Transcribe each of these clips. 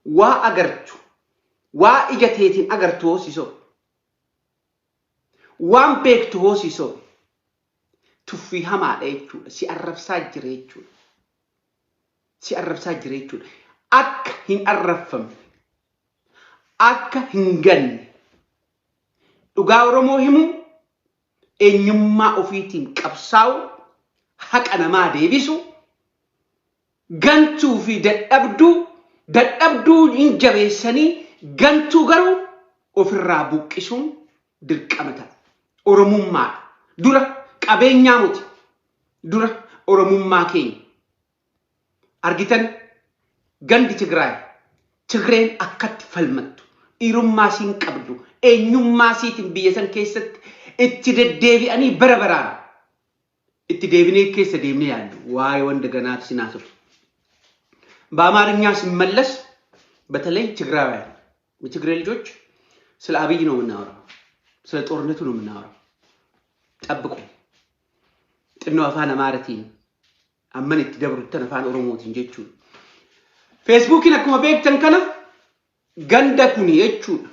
Waa agartu, waa ija teetiin agartu hoo si sobe. Waan beektu hoo si sobe. Tuffii hamaadha jechuudha. Si arrabsaa jira jechuudha. Si arrabsaa jira jechuudha. Akka hin arrabfamne, akka hin ganne, dhugaa Oromoo himuu, eenyummaa ofiitiin qabsaa'uu, haqa namaa deebisuu, gantuu fi dadhabduu, dadhabduu hin jabeessanii gantuu garuu ofirraa buqqisuun dirqama ta'a. Oromummaadha. Dura qabeenyaa miti. Dura Oromummaa keenya. Argitan gandi Tigraay Tigreen akkatti falmattu dhiirummaa isiin qabdu eenyummaa isiitiin biyya san keessatti itti deddeebi'anii bara baraan itti deebinee keessa deemnee yaallu waa'ee wanta ganaaf sin haasofne. በአማርኛ ስመለስ በተለይ ትግራውያን የትግሬ ልጆች ስለ አብይ ነው የምናወራው፣ ስለ ጦርነቱ ነው የምናወራው። ጠብቁ። Xinnoo afaan Amaaratiin amman itti dabruttan afaan Oromootiin jechuudha. Feesbuukiin akkuma beektan kana ganda kuni jechuudha.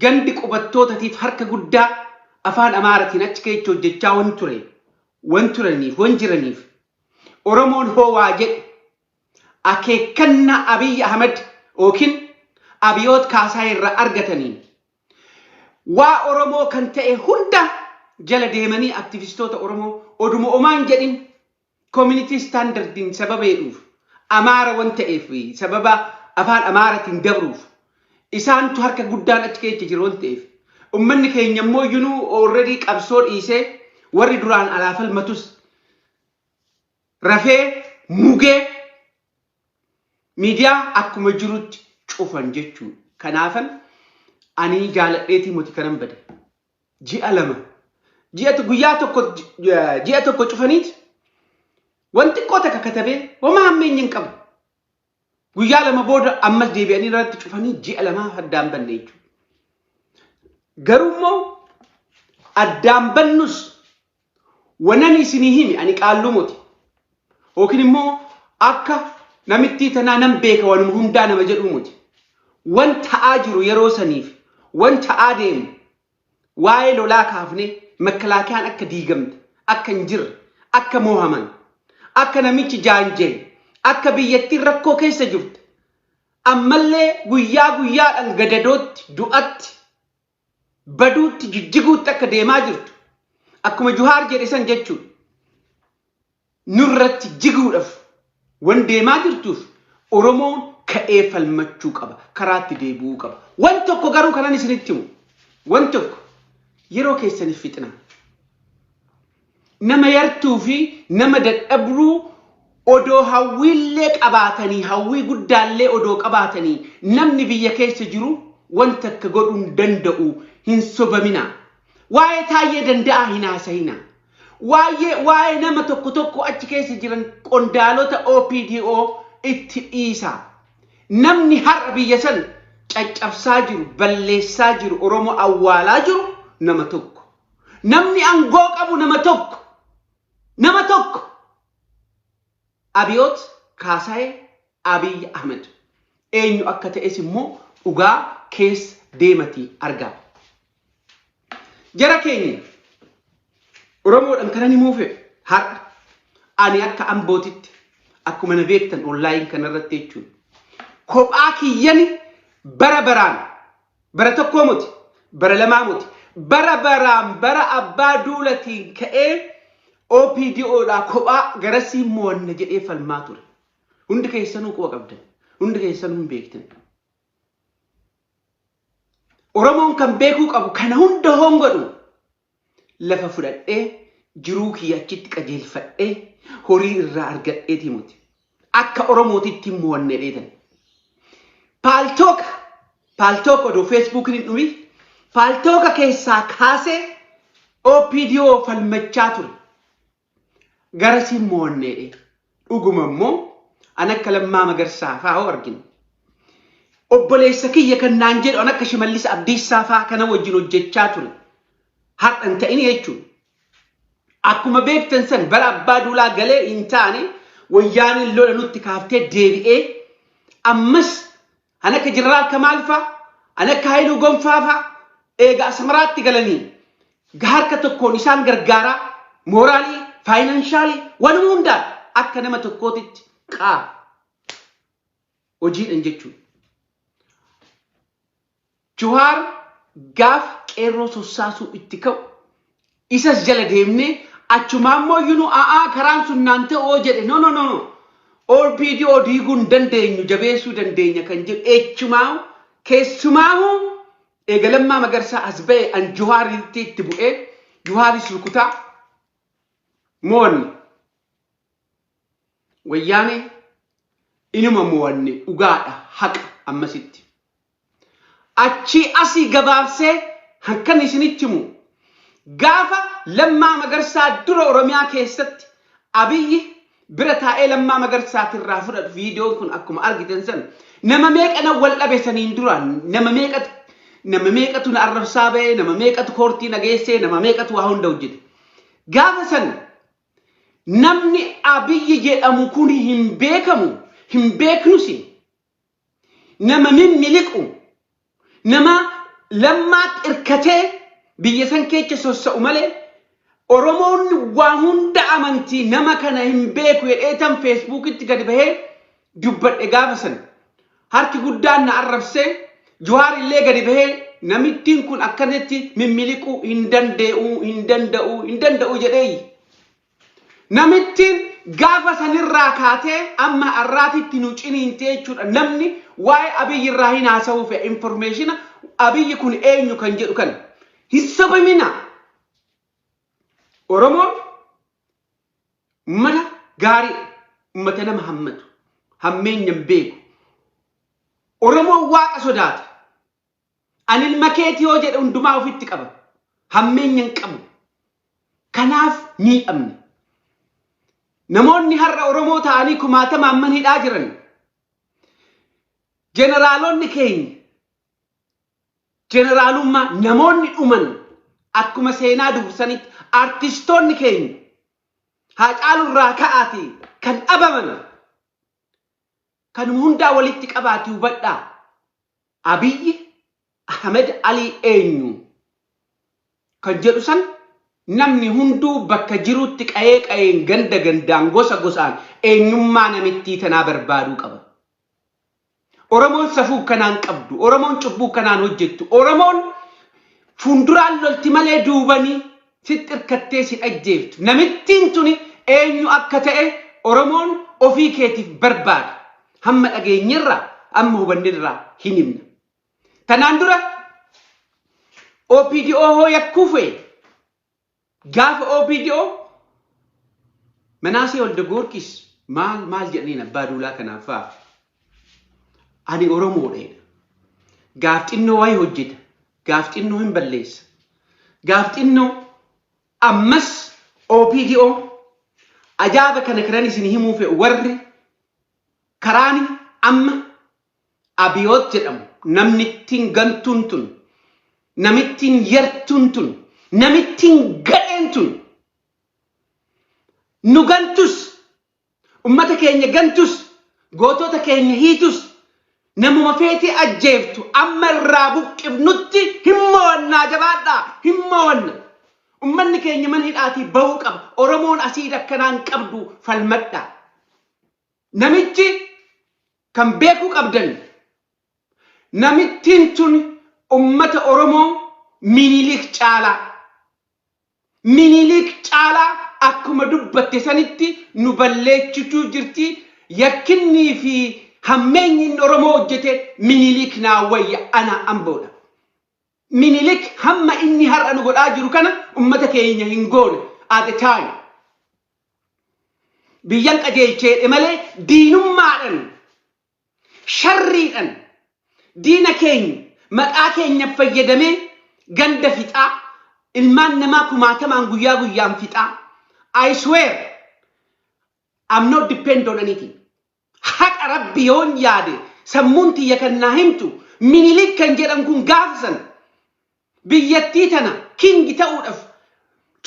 Gandi qubattootaatiif harka guddaa afaan Amaaratiin achi keessa hojjechaa wan ture, wan turaniif, wan jiraniif Oromoon hoowaa jedhe akeekkannaa Abiy Ahmed yookiin Abiyoot Kaasaa irraa argataniin waa Oromoo kan ta'e hunda jala deemanii aktivistoota Oromoo oduma omaan jedhin community standardiin sababa jedhuuf Amaara wan ta'eef sababa afaan Amaaratiin dabruuf isaantu harka guddaan achi keessa jiru wan ta'eef ummanni keenya immoo iyyuu already qabsoo dhiisee warri duraan alaa falmatus rafee mugee miidiyaa akkuma jirutti cufan jechuudha. Kanaafan ani jaaladheetii moti kanan bade. Ji'a 2 ji'a guyyaa tokko ji'a tokko cufaniiti wanti xiqqoo takka katabee homaa hammeenya hin qabu. Guyyaa 2 booda ammas deebi'anii irratti cufanii ji'a 2f addaan banne jechuudha. Garuu immoo addaan bannus wanan isinii himi ani qaalluu moti. Yookiin immoo akka namittii tanaa nan beeka wanuma hundaa nama jedhuu moti. Wan ta'aa jiru yeroo saniif wan ta'aa deemu waa'ee lolaa kaafnee makkalaakiyaan akka diigamte, akka hin jirre, akka moohaman, akka namichi jaanjahe, akka biyyattiin rakkoo keessa jirtu, ammallee guyyaa guyyaadhaan gadadootti, du'atti, baduutti, jijjiguutti akka deemaa jirtu, akkuma Juhaar jedhe san jechuudha. Nurratti jiguudhaaf wan deemaa jirtuuf Oromoon ka'ee falmachuu qaba. Karaatti deebi'uu qaba. Wan tokko garuu kanan isinitti himu. Wan tokko yeroo keessaniif fixinaa. Nama yartuu fi nama dadhabruu odoo hawwiillee qabaatanii hawwii guddaallee odoo qabaatanii namni biyya keessa jiru wanta akka godhuu hin danda'u hin sobaminaa. Waa'ee Taayyee Danda'aa hin haasa'inaa. Waa'ee waa'ee nama tokko tokko achi keessa jiran qondaalota OPDO itti dhiisaa. Namni har'a biyya san caccabsaa jiru, balleessaa jiru, Oromoo awwaalaa jiru nama tokko. Namni angoo qabu nama tokko. Nama tokko. Abiyoot Kaasaayee Abiy Ahmed. Eenyu akka ta'es immoo dhugaa keessa deematii argaa. Jara keenya Oromoodhaan kanan himuu fedhu har'a ani akka Ambootitti akkuma na beektan online kanarratti jechuudha. Kophaa kiyyani bara baraan bara tokkoo miti bara lamaa miti bara baraan bara abbaa duulatiin ka'ee OPDOdhaa kophaa garasii mo'anna jedhee falmaa ture. Hundi keessanuu quba qabdan. Hundi keessanuu hin beektan. Oromoon kan beekuu qabu kana hunda hoon godhu lafa fudhadhee jiruu kiyya achitti qajeelfadhee horii irraa argadheetii miti. Akka Oromootitti hin mo'anne dheetan. Paaltooka paaltooka odoo feesbuukiin hin dhumin paaltooka keessaa kaasee OPDO falmachaa ture. Garasiin mo'anneedhe. Dhuguma immoo an akka Lammaa Magarsaa faa hoo argine. Obboleessa kiyya kan naan jedhu an akka Shimallis Abdiissaa faa kana wajjin hojjechaa ture. Har'a hin ta'in jechuudha. Akkuma beektan san bara abbaa duulaa galee hin taane wayyaaniin lola nutti kaaftee deebi'ee ammas An akka Jeneraal Kamaal faa, an akka Haayiluu Gonfaa faa eega Asmaraatti galanii harka tokkoon isaan gargaaraa morally, financially, wanuma hundaan akka nama tokkootitti qaa hojiidhan jechuudha. Jawaar gaaf qeerroo sossaasuu itti ka'u isas jala deemnee achumaa immoo iyyuu a'aa karaan sun naan ta'u oo jedhe, no, no, no, no, OPDO diiguu hin dandeenyu, jabeessuu dandeenya kan jedhu echumaa keessumaahu eega Lammaa Magarsaa as ba'e an Jawaaritti itti bu'ee Jawaaris rukutaa mo'anne. Wayyaanee inuma mo'anne, dhugaadha, haqa ammasitti. Achii asii gabaabsee hankan isinitti himu, gaafa Lammaa Magarsaa dura Oromiyaa keessatti Abiyyi bira taa'ee Lammaa Magarsaatirraa fudhatu, viidiyoon kun akkuma argitan san, nama meeqa nan wal dhabe saniin dura, nama meeqatu nama meeqatu na arrabsaa ba'ee, nama meeqatu koortii na geessee, nama meeqatu waa hunda hojjete. Gaafa san namni Abiyyi jedhamu kun hin beekamu, hin beeknusi. Nama mimmiliqu, nama Lammaatti irkatee biyya san keessa sossa'u malee Oromoonni waa hunda amantii nama kana hin beeku jedhee tan Feesbuukitti gadi bahee dubbadhe gaafa san. Harki guddaan na arrabsee, Jawaar illee gadi bahee namittiin kun akkanatti mimmiliquu hin danda'u, hin danda'u, hin danda'u jedhee. Namittiin gaafa sanirraa kaatee amma har'aatitti nu ciniinte jechuudha. Namni waa'ee Abiyyi irraa hin haasa'uu fe'a. Information Abiyyi kun eenyu kan jedhu kan hin sobamina. Oromoon ummata gaarii, ummata nama hammatu, hammeenya hin beeku. Oromoon Waaqa sodaata. Ani ilma keeti yoo jedhe hundumaa ofitti qaba. Hammeenya hin qabu. Kanaaf miidhamne. Namoonni har'a Oromoo ta'anii kumaatamaan man hidhaa jiran. Jeneraalonni keenya jeneraalummaa namoonni dhuman akkuma seenaa dubbisanitti artistoonni keenya Haacaaluu irraa ka'aatii kan dhabaman kanuma hundaa walitti qabaatii hubadhaa. Abiyyi Ahmed Alii eenyu kan jedhu san namni hunduu bakka jirutti qa'ee qa'een, ganda gandaan, gosa gosaan eenyummaa namittii tanaa barbaaduu qaba. Oromoon safuu kanaan qabdu, Oromoon cubbuu kanaan hojjettu, Oromoon fuulduraan lolti malee duubanii sitti irkattee si ajjeeftu. Namittiin tuni eenyu akka ta'e Oromoon ofii keetiif barbaada. Hamma dhageenyerraa, amma hubannerraa hin himna. Tanaan dura OPDO hoo yakkuu fe'e, gaafa OPDO Manaasee Walda Goorkis maal maal jedhaniin abbaa duulaa kanaaf fa'a. Ani Oromoodha jedha. Gaaf xinnoo waa'ee hojjeta. Gaaf xinnoo hin balleessa. Gaaf xinnoo ammas OPDO ajaa'aba kana kanan isin himuu fe'u, warri karaan amma Abiyoot jedhamu, namnittiin gantuun tun, namittiin yartuun tun, namittiin gadheen tun nu gantus, ummata keenya gantus, gootota keenya hiitus, namuma feetee ajjeeftu amma irraa buqqifnutti hin mo'annaa, jabaadhaa, hin mo'anna. Ummanni keenya mana hidhaatii bahuu qaba. Oromoon asii akkanaan qabdu falmadhaa. Namichi kan beekuu qabdan, namittiin tun ummata Oromoo Minilik caalaa, Minilik caalaa akkuma dubbatte sanitti nu balleechituu jirti. Yakkinnii fi hammeenyi inni Oromoo hojjete Minilik naa wayya, ana Amboodha. Minilik hamma inni har'a nu godhaa jiru kana ummata keenya hin goone at the time. Biyyan qajeelcheedhe malee diinummaadhaan, sharriidhaan diina keenya maqaa keenya fayyadamee ganda fixaa, ilmaan namaa kumaatamaan guyyaa guyyaan fixaa. I swear, I'm not depend on anything. Haqa Rabbi yoon yaade, sammuun tiyya kan naa himtu, Minilik kan jedhan kun gaafa sana biyyattii tana king ta'uudhaaf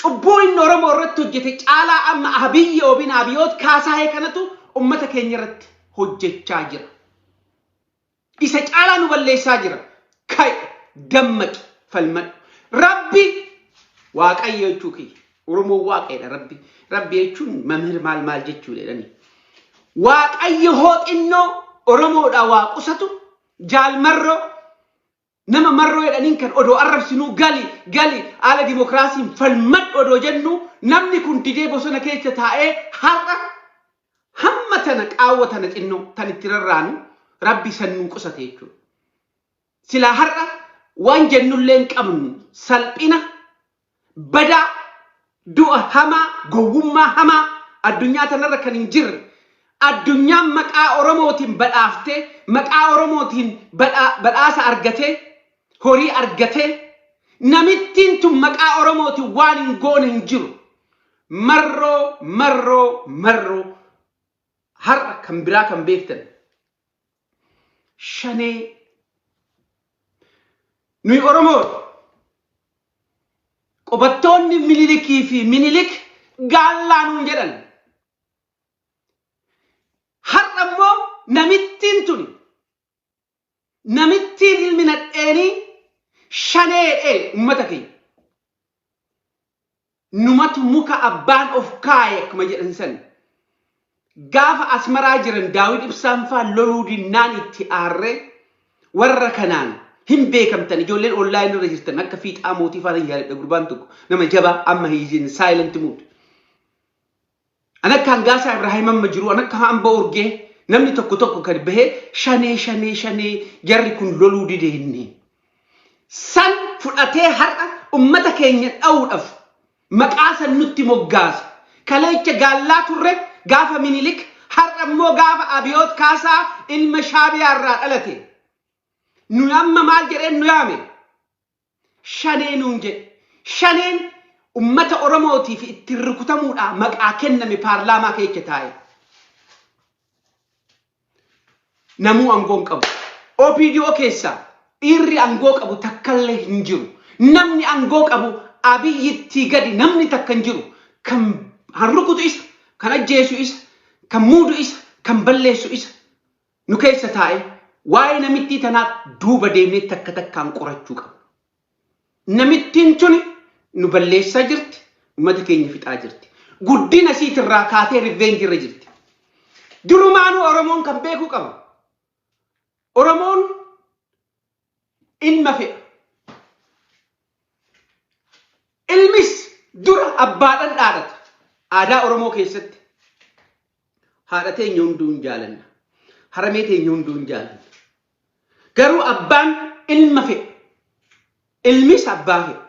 cubbuu inni Oromoo irratti hojjete caalaa amma Abiyyi Obin Abiyoot Kaasaahee kanatu ummata keenya irratti hojjechaa jira. Isa caalaa nu balleessaa jira. Ka'i, dammaqi, falmadhu. Rabbi Waaqayyo jechuu kiyya. Oromoon Waaqayyadha Rabbi. Rabbi jechuun mamhir maal maal jechuudha jedhanii. Waaqayyo hoo xinnoo Oromoodhaa waa qusatu Jaal Marroo nama Marroo jedhaniin kan odoo arrabsinuu gali gali haala dimokiraasiin falmadhu odoo jennu namni kun didee bosona keessa taa'ee har'a hamma tana qaawwa tana xinnoo tan itti rarraanu Rabbi san nuu qusate jechuudha. Silaa har'a waan jennullee hin qabnu salphina badaa du'a hamaa gowwummaa hamaa addunyaa tanarra kan hin jirre addunyaan maqaa Oromootiin badhaaftee maqaa Oromootiin badhaasa argatee horii argatee namittiin tun maqaa Oromootiin waan hin goone hin jiru. Marroo marroo marroo har'a kan biraa kan beektan shanee nuyi Oromoodha. Qubattoonni Minilikii fi Minilik gaallaa nuun jedhan. Har'a immoo namittiin tuni namittiin ilmi nadheenii shaneedhee uummata keenya. Numatu muka abbaan of kaaye akkuma jedhan san. Gaafa Asmaraa jiran Daawid Ibsaan faa loluu dinnaan itti aarree warra kanaan hin beekamtan ijoolleen online irra jirtan akka fiixaa mootii faa nan yaadadha gurbaan tokko nama jabaa amma he is in silent mood. An akka Hangaasaa Ibraahim amma jiru an akka Hamba Urgee namni tokko tokko kan bahee shanee shanee shanee jarri kun loluu dideenni. San fudhatee har'a ummata keenya dha'uudhaaf maqaa san nutti moggaase. Kaleecha gaallaa turre gaafa Minilik har'a immoo gaafa Abiyoot Kaasaa ilma Shaabiyaa irraa dhalate. Nu amma maal jedheen nu yaame? Shanee nuun jedhe. Shaneen ummata Oromootiif ittiin rukutamuudhaa maqaa kenname paarlaamaa keessa taa'e. Namuu angoo hin qabu. OPDO keessaa dhiirri angoo qabu takkallee hin jiru. Namni angoo qabu Abiyyittii gadi namni takka hin jiru. Kan han rukutu isa, kan ajjeesu isa, kan muudu isa, kan balleessu isa. Nu keessa taa'ee waa'ee namittii tanaa duuba deemnee takka takkaan qorachuu qabna. Namittiin tuni nu balleessaa jirti, uummata keenya fixaa jirti. Guddina isiitirraa kaatee riveenji irra jirti. Durumaanuu Oromoon kan beekuu qabu. Oromoon ilma fe'a. Ilmis dura abbaadhan dhaadhata. Aadaa Oromoo keessatti haadha teenya hunduu hin jaalanna. Haramee teenya hunduu hin jaalanna. Garuu abbaan ilma fe'a. Ilmis abbaa fe'a.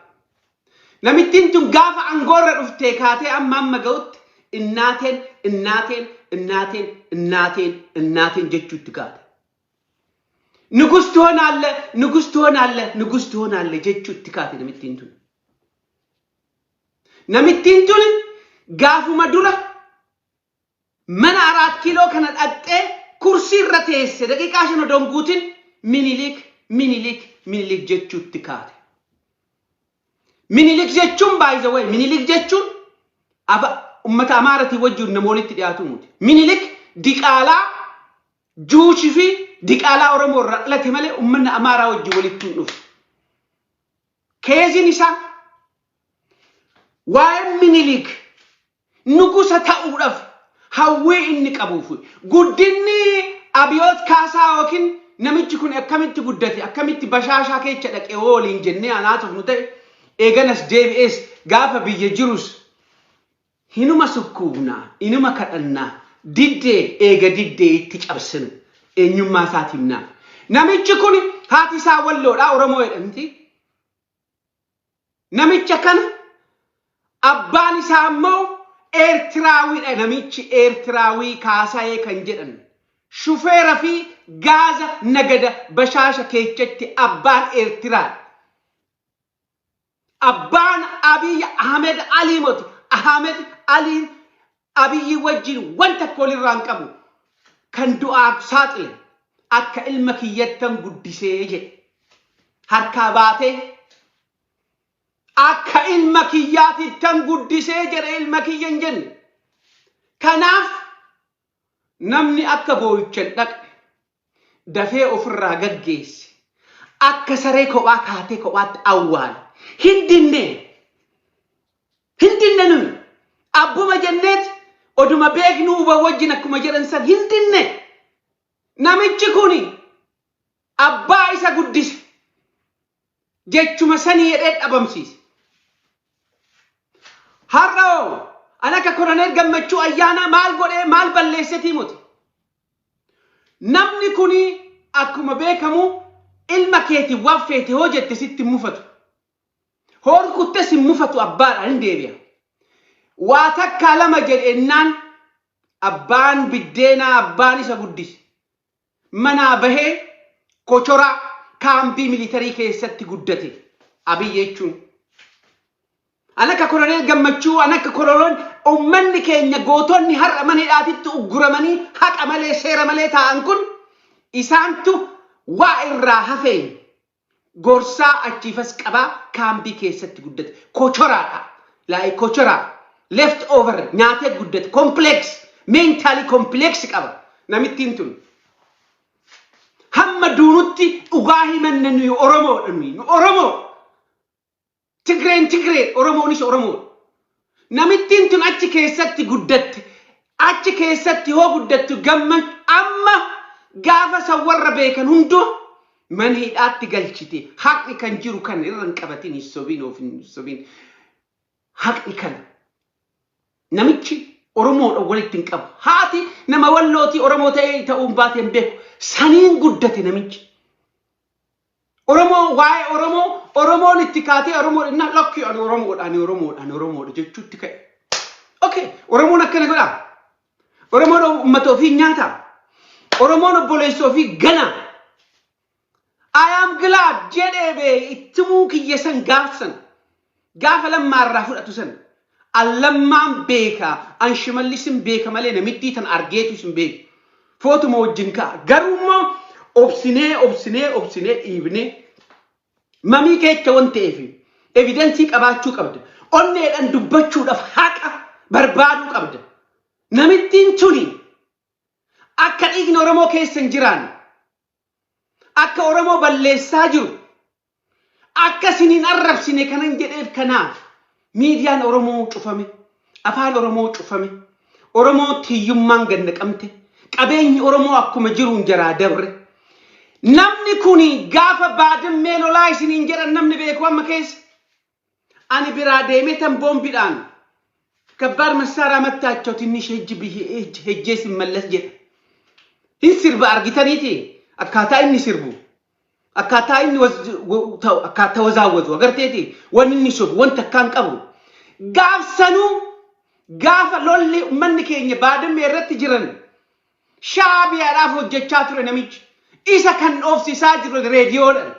Namittiin tun gaafa angoorra dhuftee kaatee amma amma ga'utti innaateen innaateen innaateen innaateen innaateen jechuutti kaate. Nugus ትሆናለህ ንጉስ ትሆናለህ ንጉስ ትሆናለህ jechuutti kaate namittiin tun. Namittiin tun gaafuma dura mana Araat Kiiloo kana dhaqxee kursii irra teesse daqiiqaa 5 odoo hin guutin Minilik Minilik Minilik jechuutti kaate. Minilik jechuun by the way Minilik jechuun aba ummata Amaaratii wajjin nama walitti dhiyaatu miti. Minilik diqaalaa Juushi fi diqaalaa Oromoo irraa dhalate malee ummanni Amaaraa wajjin walitti hin dhufu. Keeziin isaa waa'een Minilik nugusa ta'uudhaaf hawwii inni qabuuf guddinni Abiyoot Kaasaa yookiin namichi kun akkamitti guddate akkamitti bashaashaa keessa dhaqee hoo waliin jennee anaatuuf nu ta'e eeganas deebi'ees gaafa biyya jirus hinuma sukkuumna inuma kadhanna diddee eega diddee itti cabsina eenyummaa isaati himnaaf. Namichi kun haati isaa walloodha Oromoo jedhamti. Namicha kana abbaan isaa immoo Eertiraawiidha. Namichi Eertiraawii Kaasaayee kan jedhan. Shufeera fi gaaza nagada bashaasha keechatti abbaan Eertiraadha. Abbaan Abiy Ahmed Alii moti. Ahmed Aliin Abiyyi wajjin wanta akka walirraa hin qabu. Kan du'aaf saaxile akka ilma kiyyattan guddisee jedhe. Harkaa baatee akka ilma kiyyaatittan guddisee jedhe ilma kiyya hin jenne. Kanaaf namni akka boo'icha hin dhaqne. Dafee ofirraa gaggeesse. Akka saree kophaa kaatee kophaatti awwaale. Hin dinne. Hin dinne nuyi. Abbuma jenneet oduma beeknu uba wajjin akkuma jedhan san hin dinne. Namichi kuni abbaa isa guddise. Jechuma sanii jedhee dhabamsiise. Har'a hoo an akka Koloneel Gammachuu Ayyaanaa maal godhee maal balleessetii moti. Namni kuni akkuma beekamu ilma keetiin waan feete hoo jette sitti hin mufatu. Hoo rukuttes hin mufatu, abbaadhaan hin deebi'a. Waa takkaa lama jedhennaan abbaan biddeenaa, abbaan isa guddise. Manaa bahee kochoraa kaampii militarii keessatti guddate Abiy jechuun. An akka Koloneel Gammachuu, an akka Koloneel uummanni keenya gootonni har'a mana hidhaatitti ugguramanii haqa malee seera malee taa'an kun isaantu waa irraa hafeen gorsaa achiifas qabaa kaampii keessatti guddate. Kochoraadha. Laa'ee kochoraa. Left over nyaatee guddate. Complex. Mentally complex qaba. Namittiin tun. Hamma duunutti dhugaa himanna, nuyi Oromoodha nuyi. Nu Oromoo. Tigreen Tigree, Oromoonis Oromoodha. Namittiin tun achi keessatti guddatte. Achi keessatti hoo guddattu gamma amma gaafa san warra beekan hunduu mana hidhaatti galchite. Haqni kan jiru kan irra hin qabatin, hin sobin, of hin sobin. Haqni kana. Namichi Oromoodha walitti hin qabu. Haati nama Wallootii, Oromoo ta'ee ta'uun baatee hin beeku. Saniin guddate namichi. Oromoo waa'ee Oromoo Oromoon itti kaatee Oromoo innaa lakkii ani Oromoodha, ani Oromoodha, ani Oromoodha jechuutti ka'e. Okay, Oromoon akkana godhaa. Oromoon uummata ofii nyaata. Oromoon obboleessa ofii gana. I am glad jedhee bee ittimuu kiyya san gaafsan. Gaafa Lammaarraa fudhatu san. An Lammaan beeka, an Shimallisin beeka malee namittii tan argeetus hin beeku. Footuma wajjin ka'a. Garuu immoo obsinee obsinee obsinee dhiibnee mamii keecha wan ta'eef evidence qabaachuu qabda. Onneedhaan dubbachuudhaaf haqa barbaaduu qabda. Namittiin tuni akka dhiigni Oromoo keessa hin jiraanne, akka Oromoo balleessaa jiru, akka isin hin arrabsine kanan jedheef kanaaf. Miidiyaan Oromoo cufame, afaan Oromoo cufame, Oromoo hiyyummaan gad naqamte, qabeenyi Oromoo akkuma jiruun jaraa dabre. Namni kuni gaafa Baadimmee lolaa isiniin jedhan namni beeku amma keessa. Ani biraa deemee tan boombiidhaan ከባድ መሳሪያ መታቸው ትንሽ ሄጄ ስመለስ jedha. Hin sirba argitaniiti, akkaataa inni sirbu, akkaataa inni ta'u, akkaataa wazaawwazu agarteeti, wanni inni sobu wanta akkaan qabu. Gaafsanuu gaafa lolli uummanni keenya Baadimmee irratti jiran Shaabiyaadhaaf hojjechaa ture namichi. Isa kan dhoofsisaa jiru reediyoodhaan.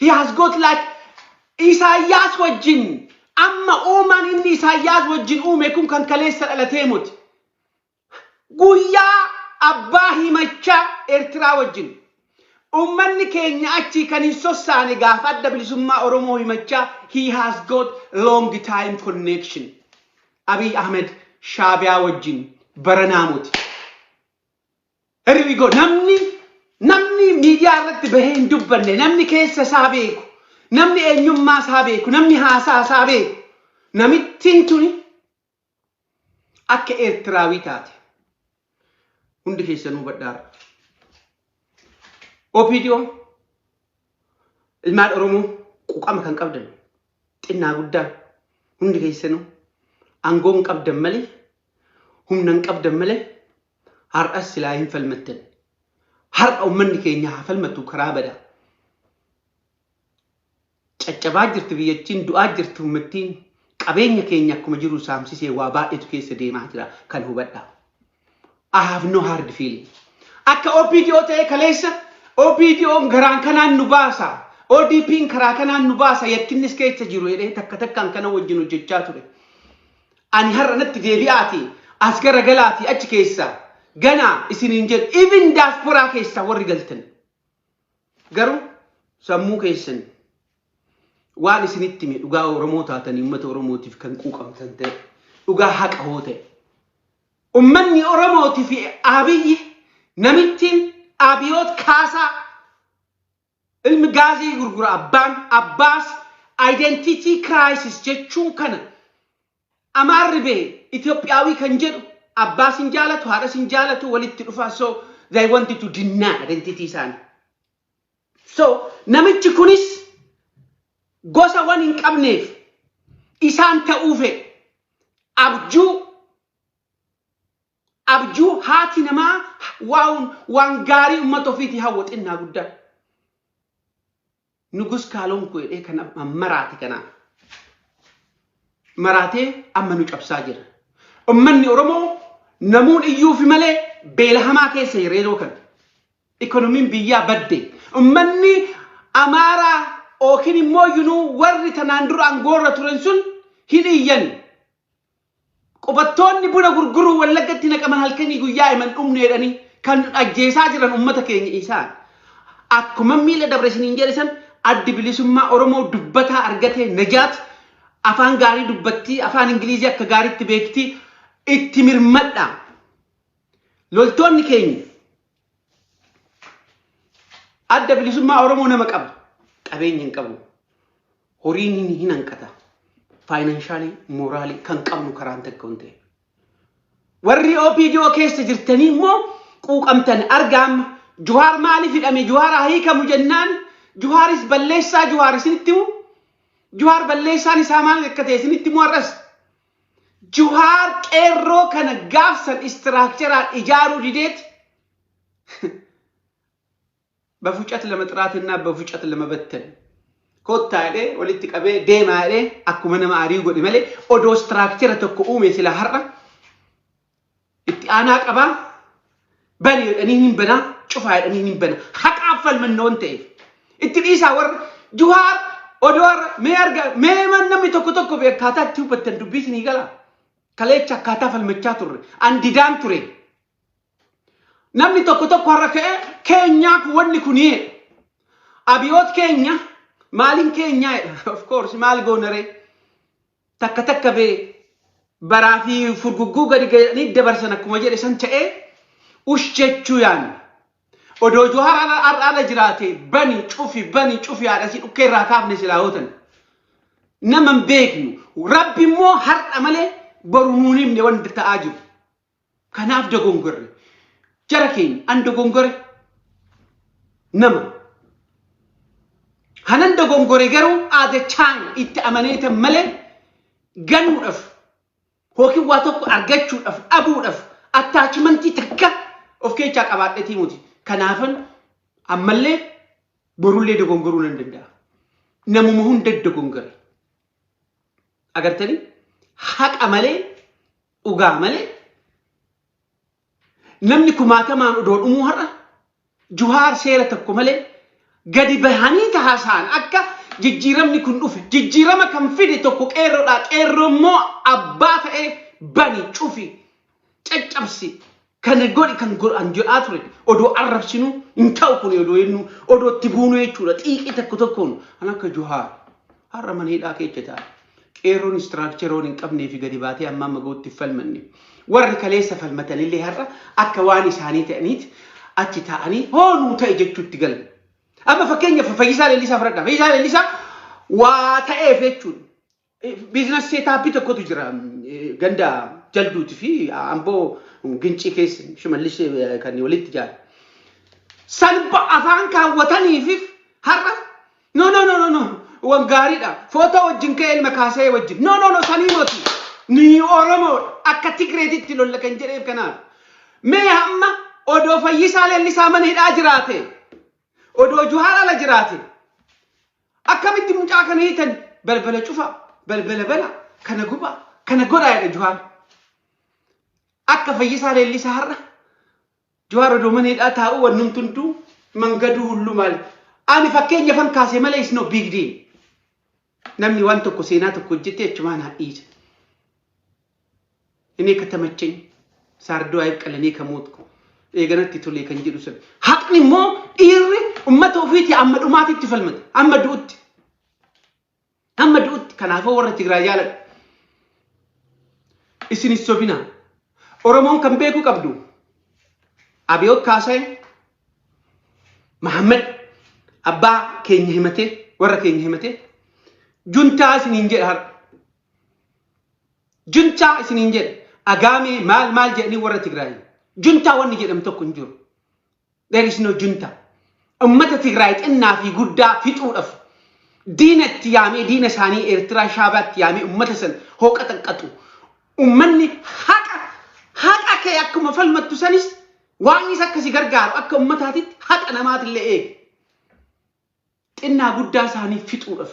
He has got like Isaayyaas wajjin amma uumaan inni Isaayyaas wajjin uume kun kan kaleessa dhalatee muti. Guyyaa abbaa himachaa Eertiraa wajjin. Uummanni keenya achii kan hin sossaane gaafa Adda Bilisummaa Oromoo himachaa, he has got long time connection. Abiy Ahmed Shaabiyaa wajjin baranaa muti. Here we go. Namni miidiyaa irratti bahee hin dubbanne, namni keessa isaa beeku, namni eenyummaa isaa beeku, namni haasaa isaa beeku, namittiin tuni akka Eertiraawii taate hundi keessanuu hubadhaarra. OPDO ilmaan Oromoo quuqama kan qabdan xinnaa guddaan hundi keessanuu aangoo hin qabdan malee, humna hin qabdan malee, har'as silaa hin falmattan. Har'a uummanni keenya haa falmatu karaa badaa. Caccabaa jirti biyyattiin, du'aa jirti uummattiin, qabeenya keenya akkuma jiru saamsisee waa baay'eetu keessa deemaa jira kan hubadhaa. I have no hard feeling. Akka OPDO ta'ee kaleessa OPDO'n garaan kanaan nu baasa. ODP'n karaa kanaan nu baasa, yakkinnis keessa jiru jedhee takka takkaan kana wajjin hojjechaa ture. Ani har'a natti deebi'aati as garagalaati achi keessa ganaa isiniin jedhu, even diasporaa keessaa warri galtan. Garuu sammuu keessan waan isinitti hime, dhugaa Oromoo taatanii uummata Oromootiif kan quuqamtan ta'e, dhugaa haqa hoo ta'e. Uummanni Oromootii fi Abiyyi Namittiin Abiyoot Kaasaa ilmi gaazii gurgura abbaan abbaas identity crisis jechuun kana. Amaarri bee Itoophiyaawii kan jedhu abbaas hin jaalatu, haadhas hin jaalatu, walitti dhufa. So they wanted to deny identity isaanii. So namichi kunis gosa wan hin qabneef isaan ta'uu fedhe. Abjuu haati namaa waan gaarii uummata ofiitii hawwa xinnaa guddaa. Nugus kaaloon jedhee kan maraate kanaaf. Maraatee amma nu cabsaa jira. Uummanni Oromoo namuun iyyuufi malee beela hamaa keessa jira yeroo kana. Ikonomiin biyyaa badde. Uummanni Amaaraa yookiin immoo yunuu warri tanaan dura aangoorra turan sun hin iyyan. Qubattoonni buna gurguruu Wallaggatti naqaman halkanii guyyaa himan dhumne jedhanii kan ajjeesaa jiran uummata keenya isaan. Akkuma miila dabre isiniin jedhe san, Addi Bilisummaa Oromoo dubbataa argatee. Najaat afaan gaarii dubbattii, afaan Ingilizii akka gaariitti beektii, itti mirmadha. Loltoonni keenya, Adda Bilisummaa Oromoo nama qaba. Qabeenya hin qabu. Horiin hin hanqata. Financial, moral kan qabnu karaan takka hin ta'e. Warri OPDO keessa jirtanii immoo quuqamtan argaa amma Juhaar maaliif hidhame, Juhaar haa hiikamu jennaan, Juhaaris balleessaa Juhaar isinitti himu. Juhaar balleessaan isaa maal akka ta'e isinitti himu har'as. Juhaar qeerroo kana gaafsan structure-aan ijaaruu dideeti በፉጨት ለመጥራትና በፉጨት ለመበተን kottaa jedhee walitti qabee deemaa jedhee akkuma nama arii godhe malee, odoo structure tokko uume sila har'a itti aanaa qabaa, bani jedhanii hin banaa, cufaa jedhanii hin bana. Haqaaf falmanna waan ta'eef itti dhiisaa. Warra Juhaar odoo har'a mee arga mee namni tokko tokko akkaataa itti hubattan dubbii isinii gala. Kaleecha akkaataa falmachaa turre an didaan ture. Namni tokko tokko har'a ka'ee keenyaa kun wanni kuni abiyoot keenya maaliin keenyaa jedha. Of course, maal goonaree, takka takka bee baraa fi furgugguu gadi gadanii dabarsan akkuma jedhe san ta'ee ush jechuu yaanne. Odoo Johaar har'aala jiraate bani cufi, bani cufi, haadhasii dhukkee irraa kaafne silaa hootan. Nama hin beeknu. Rabbi immoo har'a malee boru nuun himne wanti ta'aa jiru. Kanaaf dogongorre. Jara keenya, an dogongore nama. Hanan dogongore garuu aadachaan itti amaneetan malee ganuudhaaf yookiin waa tokko argachuudhaaf dhabuudhaaf attachment takka of keessaa qabaadheetii muti. Kanaafan ammallee borullee dogongoruu nan danda'a. Namuma hunda dogongore. Agartanii, haqa malee, dhugaa malee namni kumaatamaan odoo dhumuu har'a Juhaar seera tokko malee gadi bahanii taasaan akka jijjiiramni kun dhufe, jijjiirama kan fide tokko qeerroodha. Qeerroo immoo abbaa ta'ee bani, cufi, caccabsi, kana godhi kan godhan jedhaa ture. Odoo arrabsinu hin ta'u kun, odoo jennu, odoo itti buunu jechuudha. Xiiqii tokko tokkoon kan akka Juhaar har'a mana hidhaa keessa ta'a. Qeerroon structure-oon hin qabnee fi gadi baatee amma amma gootti falmanne. Warri kaleessa falmatanillee har'a akka waan isaanii ta'aniiti achi taa'anii hoonuu ta'e jechuutti galan. Amma fakkeenyaaf Fayyisaa Leellisaa fudhadha. Fayyisaa Leellisaa waa ta'eef jechuudha. Business setup tokkotu jira ganda Jalduuti fi Amboo Gincii keessa Shimallis kan walitti ijaare. Salba afaan kaawwataniif har'a no, no, no, no, no, wan gaariidha. Footoo wajjin ka'ee ilma kaasee wajjin, no, no, no, sanii moti, ni Oromoodha, akka Tigreetitti lolla kan jedheef kanaaf. Mee hamma odoo Fayyisaa Leellisaa mana hidhaa jiraate, odoo Juhaar ala jiraate, akkamitti mucaa kana hiitan, balbala cufa, balbala bana, kana guba, kana godhaa jedha Juhaar. Akka Fayyisaa Leellisaa har'a Juhaar odoo mana hidhaa taa'uu wannumti hunduu mangaduu hulluu maali. Ani fakkeenya fan kaase malee is no big deal. Namni waan tokko seenaa tokko hojjete achumaan haa dhiisa. እኔ ከተመቸኝ ሳርዶ አይብቀል፣ እኔ ከሞትኩ eeganatti tolee kan jedhu sun. Haqni immoo dhiirri ummata ofiitii amma dhumaatitti falmata. Amma du'utti. Amma du'utti. Kanaafuu warra Tigraay jaaladha. Isinis sobina. Oromoon kan beekuu qabdu. Abiyoot Kaasee Mahammad abbaa keenya himatee, warra keenya himatee, juntaa isiniin jedha har'a. Juntaa isiniin jedha. Agaamee maal maal jedhanii warra Tigraay. Juntaa wanni jedhamu tokko hin jiru. There is no junta. Ummata Tigraay xinnaa fi guddaa fixuudhaaf diina itti yaamee, diina isaanii Eertiraa Shaabaatti yaamee, ummata san hooqa xaqqaxu. Ummanni haqa kee akkuma falmattu sanis Waaqnis akka si gargaaru akka ummataatitti haqa namaatillee eegi. Xinnaa guddaa isaanii fixuudhaaf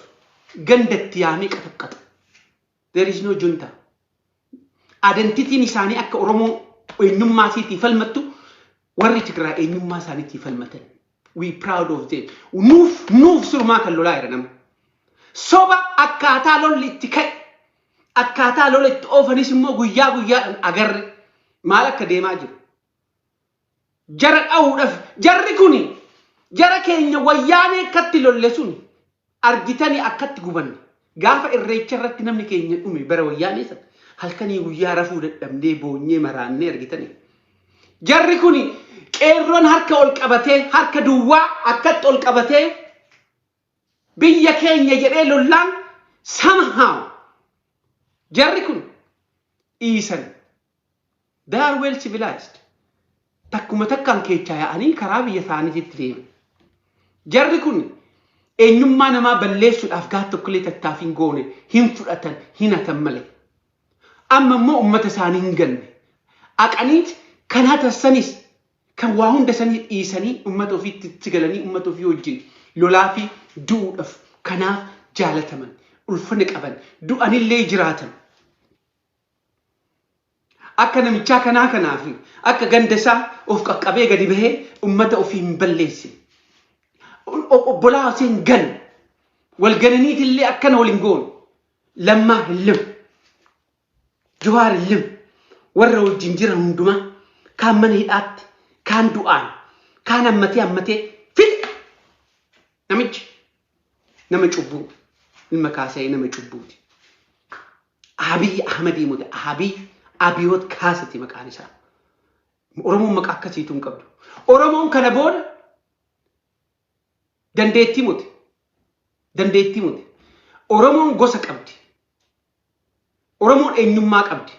ganda itti yaamee qaxaqqaxa. There is no junta. Identityn isaanii akka Oromoo eenyummaa isiitii falmattu warri Tigraay eenyummaa isaaniitii falmatan. We proud of them. Nuuf sirumaa kan lolaa jira nama. Soba akkaataa lolli itti ka'e, akkaataa lola itti oofanis immoo guyyaa guyyaadhaan agarre maal akka deemaa jiru. Jara dha'uudhaaf jarri kuni jara keenya Wayyaanee akkatti lolle sun argitanii akkatti gubanne. Gaafa Irreecha irratti namni keenya dhume bara Wayyaanee sana halkanii guyyaa rafuu dadhabnee boonyee maraannee argitanii. Jarri kuni qeerroon harka ol qabatee, harka duwwaa akkatti ol qabatee biyya keenya jedhee lollaan, somehow jarri kun dhiisan. They are well civilized. Takkuma takkaan keechaa yaa'anii karaa biyya isaaniitti deeman. Jarri kun eenyummaa namaa balleessuudhaaf gaaf tokkollee tattaaffii hin goone, hin fudhatan, hin hatan malee. Amma immoo uummata isaanii hin ganne. Aqaniit kan hatassanis, kan waa hunda sanii dhiisanii uummata ofiitti itti galanii uummata ofii wajjin lolaa fi du'uudhaaf kanaaf jaalataman, ulfina qaban, du'anillee jiraatan. Akka namichaa kanaa kanaaf akka ganda isaa of qaqqabee gadi bahee uummata ofii hin balleessine. Obbolaa osoo hin ganne. Wal gananiitillee akkana wal hin goone. Lammaa hin limu. Jawaar hin limu. Warra wajjin jiran hundumaa kaan mana hidhaatti, kaan du'aan, kaan hammatee hammatee fixe. Namichi nama cubbuu, ilma Kaasa'ee nama cubbuuti. Abiy Ahmedii mute, Abiy Abiyoot Kaasati maqaan isaa. Oromoon maqaa akkasiitu hin qabdu. Oromoon kana booda dandeettii mute. Dandeettii mute. Oromoon gosa qabdi. Oromoon eenyummaa qabdi.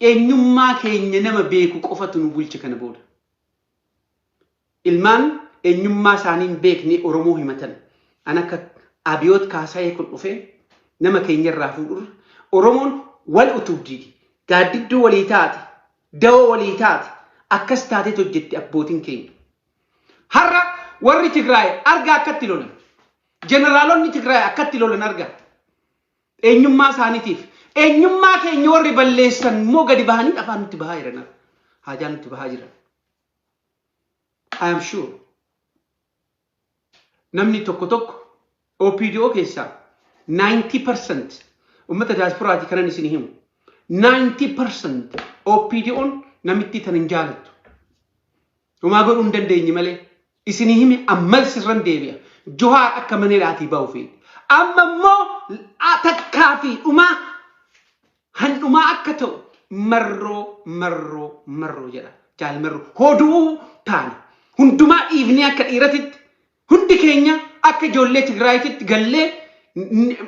Eenyummaa keenya nama beeku qofatu nu bulche kana booda. Ilmaan eenyummaa isaanii hin beekne Oromoo himatan. An akka Abiyoot Kaasayee kun dhufee nama keenya irraa fuudhurra Oromoon wal utubdi, gaaddidduu walii taate, dawoo walii taate, akkas taateet hojjetti abbootiin keenya. Har'a warri Tigraay argaa akkatti lolan. Jeneraalonni Tigraay akkatti lolan argaa. Eenyummaa isaaniitiif. Eenyummaa keenya warri balleessan immoo gadi bahanii afaan nutti bahaa jiran. Haajaa nutti bahaa jiran. I am sure. Namni tokko tokko OPDO keessaa 90% uummata diasporaati kanan isin himu. 90% OPDO'n namitti tan hin jaalattu. Homaa godhuu hin dandeenye malee. Isinii hime, ammas sirran deebi'a. Johaar akka mana hidhaatii ba'u feeti. Amma immoo takkaa fi dhumaa handhumaa akka ta'u Marroo, Marroo, Marroo jedha. Jaal Marroo. Hoduu taane. Hundumaa dhiifnee akka dhiiratitti hundi keenya akka ijoollee Tigraayititti gallee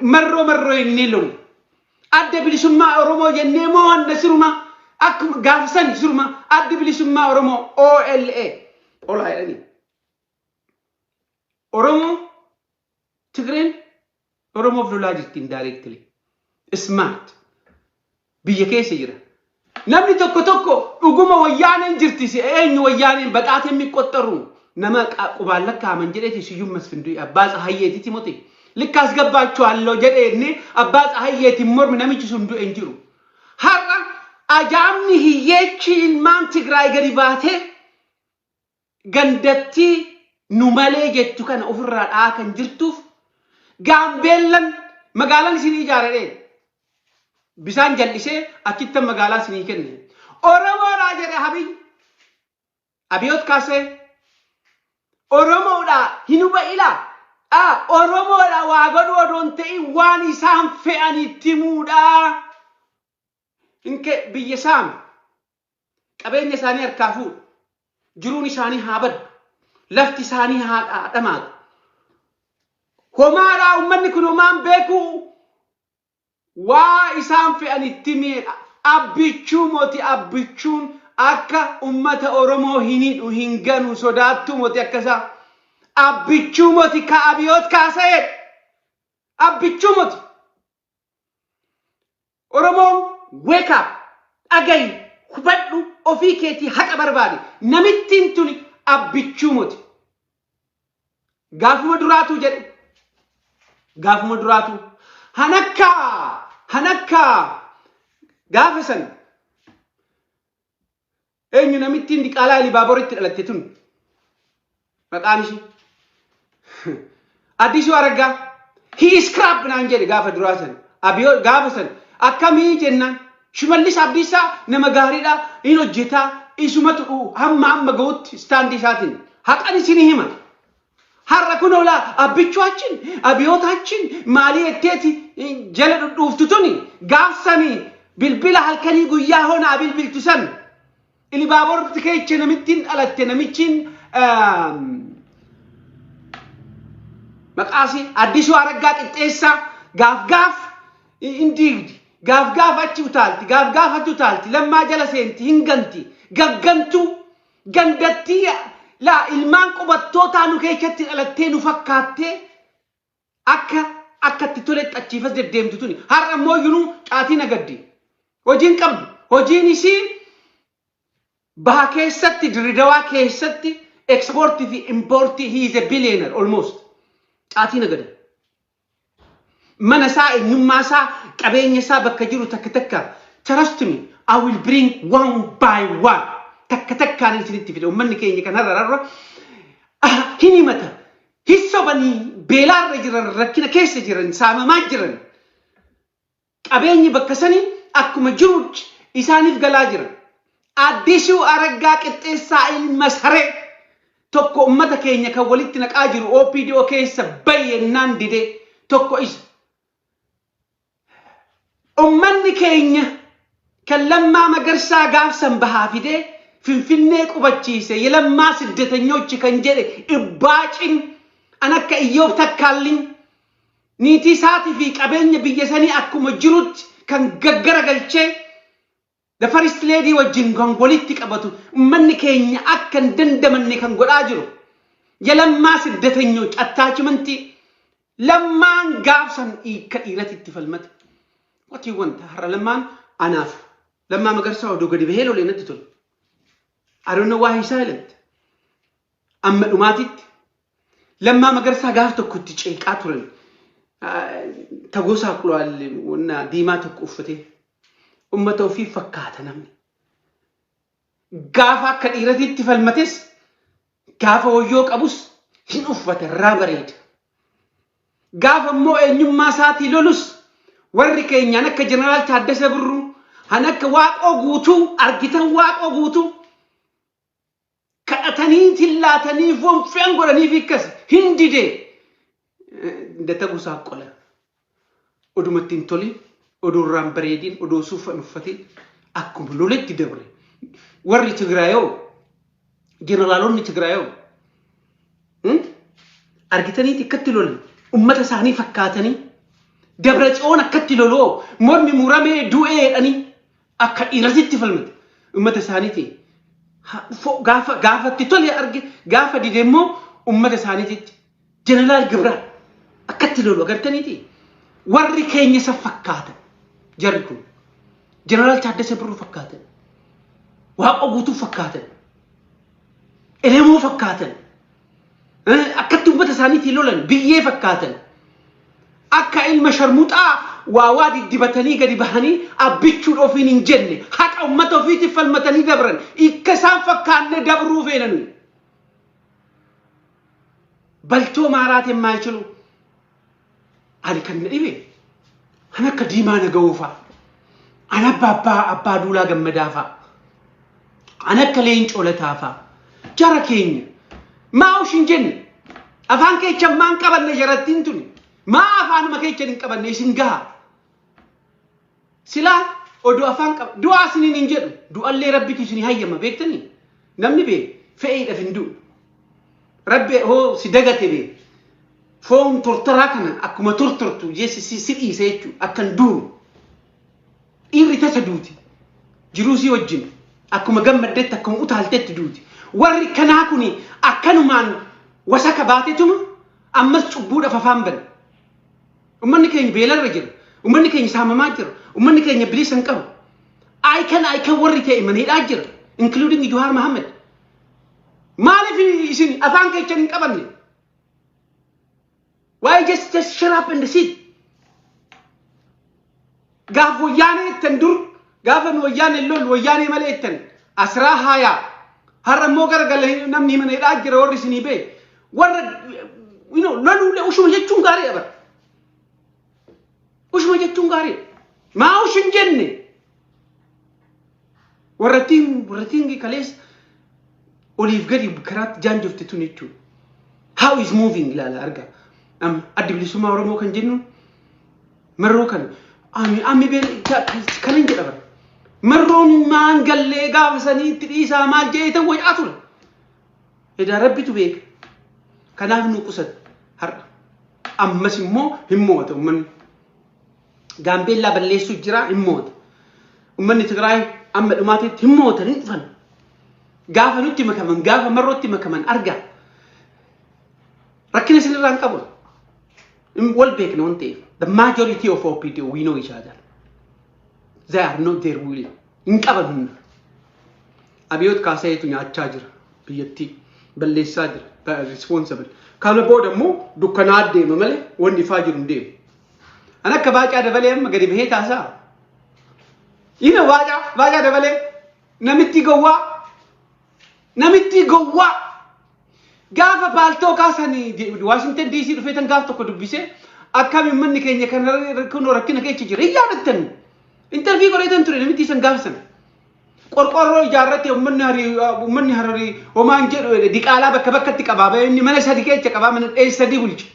Marroo, Marroo jennee lollu. Adda Bilisummaa Oromoo jennee moo handa siruma akkuma gaafa sani siruma Adda Bilisummaa Oromoo OLA olaa jedhanii. Oromoo Tigreen Oromoof lolaa jirti indirectly. Smart. Biyya keessa jira. Namni tokko tokko dhuguma Wayyaaneen jirti si eenyu Wayyaaneen baxaateen miqqoxxaru nama qubaan lakkaa'aman jedheeti Siyyum Masfin du'e abbaa Tsahayyeeti Timote. Likkaas gabbaachuwaallo jedhee inni abbaa Tsahayyeetiin mormi namichi sun du'e hin jiru. Har'a ajaa'ibni hiyyeechi ilmaan Tigraay gadi baatee gandattii nu malee jettu kana ofirraa dha'aa kan jirtuuf Gaambeellan magaalaan isin ijaare bisaan jal'isee achittan magaalaa isinii kenne. Oromoodhaa jedhe Abiy. Abiyoot Kaasee. Oromoodhaa hin huba'ilaa. Oromoodha waa godhuu odoo hin ta'in waan isaan fe'an itti himuudha. Inke biyya saame. Qabeenya isaanii harkaa fuudhu. Jiruun isaanii haa baddu. Lafti isaanii haa dhamaatu. Homaadhaa uummanni kun homaan beeku, waa isaan fe'an itti miidha. Abbichuu moti, Abbichuun akka ummata Oromoo hin hidhu, hin ganu, sodaattuu moti akkasaa. Abbichuu moti ka Abiyoot kaasa'edha. Abbichuu moti. Oromoon, wake up, dhagayi, hubadhu, ofii keetii haqa barbaade. Namittiin tuni Abbichuu moti. Gaafuma duraatu jedhe. Gaafuma duraatu. Hanakkaa hanakkaa gaafa san eenyu namittiin diqaalaa Ilibaaboritti dhalatte tun, maqaan ishii Addisuu Araggaa, he is crap naan jedhe gaafa duraa san. Abiyoo gaafa san akkamii jennaan, Shimallis Abdiisaa nama gaariidha, hin hojjetaa, isumatu hamma amma ga'utti stand isaatiin haqan isin hima. Har'a kun olaa Abbichuachin Abiyootaachin maalii jetteeti jala dhudhuuftu tuni, gaafsanii bilbila halkanii guyyaa honaa bilbiltu san, Ilibaaborti keecha namittiin dhalatte, namichiin maqaasii Addisuu Araggaa Qixxeessaa, gaaf gaaf hin diigdi, gaaf gaaf achi utaalti, gaaf gaaf achi utaalti, Lammaa jala seenti, hin ganti, gaggantuu gandattii laa ilmaan qubattootaa nu keessatti dhalattee nu fakkaattee akka akkatti toletti achiifas deddeemtu tuni, har'a immoo iyyuu caatii nagaddi. Hojiin qabdu, hojiin isii baha keessatti, Dirridawaa keessatti exportii fi importii. He is a billionaire almost. Caatii nagada. Mana isaa, eenyummaa isaa, qabeenya isaa bakka jiru takka takka, trust me, I will bring one by one, takka takkaan isinitti fide. Uummanni keenya kan har'a har'a hin himata, hin sobanii, beelaarra jiran, rakkina keessa jiran, saamamaa jiran, qabeenyi bakka sanii akkuma jirutti isaaniif galaa jira. Addisuu Araggaa Qixxeessaa ilma saree tokko ummata keenya kan walitti naqaa jiru, OPDO keessa bayyennaan didee, tokko isa. Ummanni keenya kan Lammaa Magarsaa gaafsan bahaa fidee Finfinnee qubachiise, የለማ ስደተኞች kan jedhe ibbaacin an akka Iyyoob Takkaalliin niitii isaatii fi qabeenya biyya sanii akkuma jirutti kan gaggara galchee the first lady wajjin kan walitti qabatu, ummanni keenya akka hin dandamanne kan godhaa jiru የለማ ስደተኞች attachment Lammaan gaafsan hiika dhiirati itti falmate. Watii wanta har'a Lammaan, anaaf Lammaa Magarsaa odoo gadi bahee lolee natti tole. I don't know why he's silent. Amma dhumaatitti Lammaa Magarsaa gaaf tokko itti ceeqaa turan. Tagosaa qulaalle diimaa tokko uffatee ummata ofii fakkaata namni. Gaafa akka dhiiratitti falmates, gaafa wayyoo qabus hin uffata, irraa bareeda. Gaafa immoo eenyummaa isaatii lolus, warri keenyaan akka Jeneraal Taaddasa Birruu, han akka Waaqoo Guutuu argitan, Waaqoo Guutuu kadhatanii tillaatanii fonfean godhanii fi akkas hin didee data qola. Odumatti hin tolin, oduu irraan bareedin, odoo suufa hin uffatin akkuma loletti dabre. Warri Tigraayoo, jeneraalonni Tigraayoo argitaniiti akkatti lolan, ummata isaanii fakkaatanii. Dabra Tsiyoon akkatti loloo mormi muramee du'ee jedhanii akka dhiiratitti falmate ummata isaaniiti. Gaafa gaafatti tole arge, gaafa dide immoo ummata isaaniititti. Jeneraal Gibraa akkatti lolu agartaniiti. Warri keenya isa fakkaatan, jarri kun Jeneraal Taaddasa Birruu fakkaatan, Waaqoo Guutuu fakkaatan, Elemoo fakkaatan, akkatti ummata isaaniitiin lolan, biyyee fakkaatan. Akka ilma sharmuxaa waa waa diddibatanii gadi bahanii Abbichuun ofiin hin jenne, haqa ummata ofiitiif falmatanii dabran, ikka isaan fakkaanne dabruu feena nuyi. በልቶ ማራት የማይችሉ፣ ani kan na dhibe an akka Diimaa Naga'oo fa'a, an abba Abbaa Duulaa Gammadaa fa'a, an akka Leencoo Lataa fa'a, jara keenya maa ushin jenne, afaan keechan maan qabanne? Jarattiin tuni maa afaanuma keechan hin qabanne? Isin gaha silaa oduu afaan qaba. Du'aa isiniin hin jedhu, du'allee Rabbitu isinii hayyama, beektanii namni bee Fe'iidhaaf hin du'u. Rabbi hoo si dagate bee. Foon tortoraa kana akkuma tortortu jeessi si dhiise jechuudha. Akka hin duunu. Dhiirri tasa duuti. Jiruu si wajjin akkuma gammaddetti, akkuma utaaltetti duuti. Warri kanaa kuni akkanumaan wasaka baatetuma ammas cubbuudhaaf afaan bana. Uummanni keenya beelarra jira. Uummanni keenya saamamaa jira. Uummanni keenya bilisa hin qabu. Icon icon warri ta'e maneedhaa jira. Including Jawaar Mohammed. Maaliif isin afaan keessan hin qabanne? Why just shut up and sit? Gaaf wayyaanee ittan dur, gaafa nu wayyaanee lol, wayyaanee malee ittan asraa haayaa. Har'a immoo garagala namni maneedhaa jira, warri isinii bee. Warra loluulee ushuma jechuun gaariidha bara. Ushuma jechuun gaariidha. Maa ushin jenne? Warrattiin kaleessa oliif gadi karaatti jaanjofte tun jechuudha. How is moving ilaala, arga. Amma Addi Bilisummaa Oromoo kan jennuun marroo kan ami ami been kanan jedha bara. Marroon maan gallee gaafa sanii itti dhiisaa maal jedhee ta'u wacaa ture. Edaa Rabbitu beeka. Kanaaf nu qusate har'a. Ammas immoo hin mo'ata uummanni. Gaambeellaa balleessuu jira, hin mo'ata. Uummanni Tigraay amma dhumaatitti hin mo'atan, hin dhufan. Gaafa nutti makaman, gaafa marrootti makaman argaa. Rakkina isinirraa hin qabu. Wal beekna waan ta'eef. The majority of OPD, we know each other. They are not their will. Hin qaban humna. Abiyoot Kaasayeetu nyaachaa jira biyyattii. Balleessaa jira. Responsible. Kana booda immoo dukkanaa deema malee wanni ifaa jiru hin deemu. An akka Baacaa Dabalee amma gadi bahee taasaa. Ina Baacaa Dabalee namitti gowwaa, namitti gowwaa gaafa paaltoo kaasanii Washington DC dhufee tan gaaf tokko dubbisee, akkami manni keenya kan kunoo rakkina keessa jira hin yaadattan. Interview godheetan ture namitti san gaafa sana. Qorqorroo ijaarrate, uummanni Hararii homaan jedhu, diqaalaa bakka bakkatti qabaa bahee, inni mana sadi keessa qabaa, mana dheessa sadi bulcha.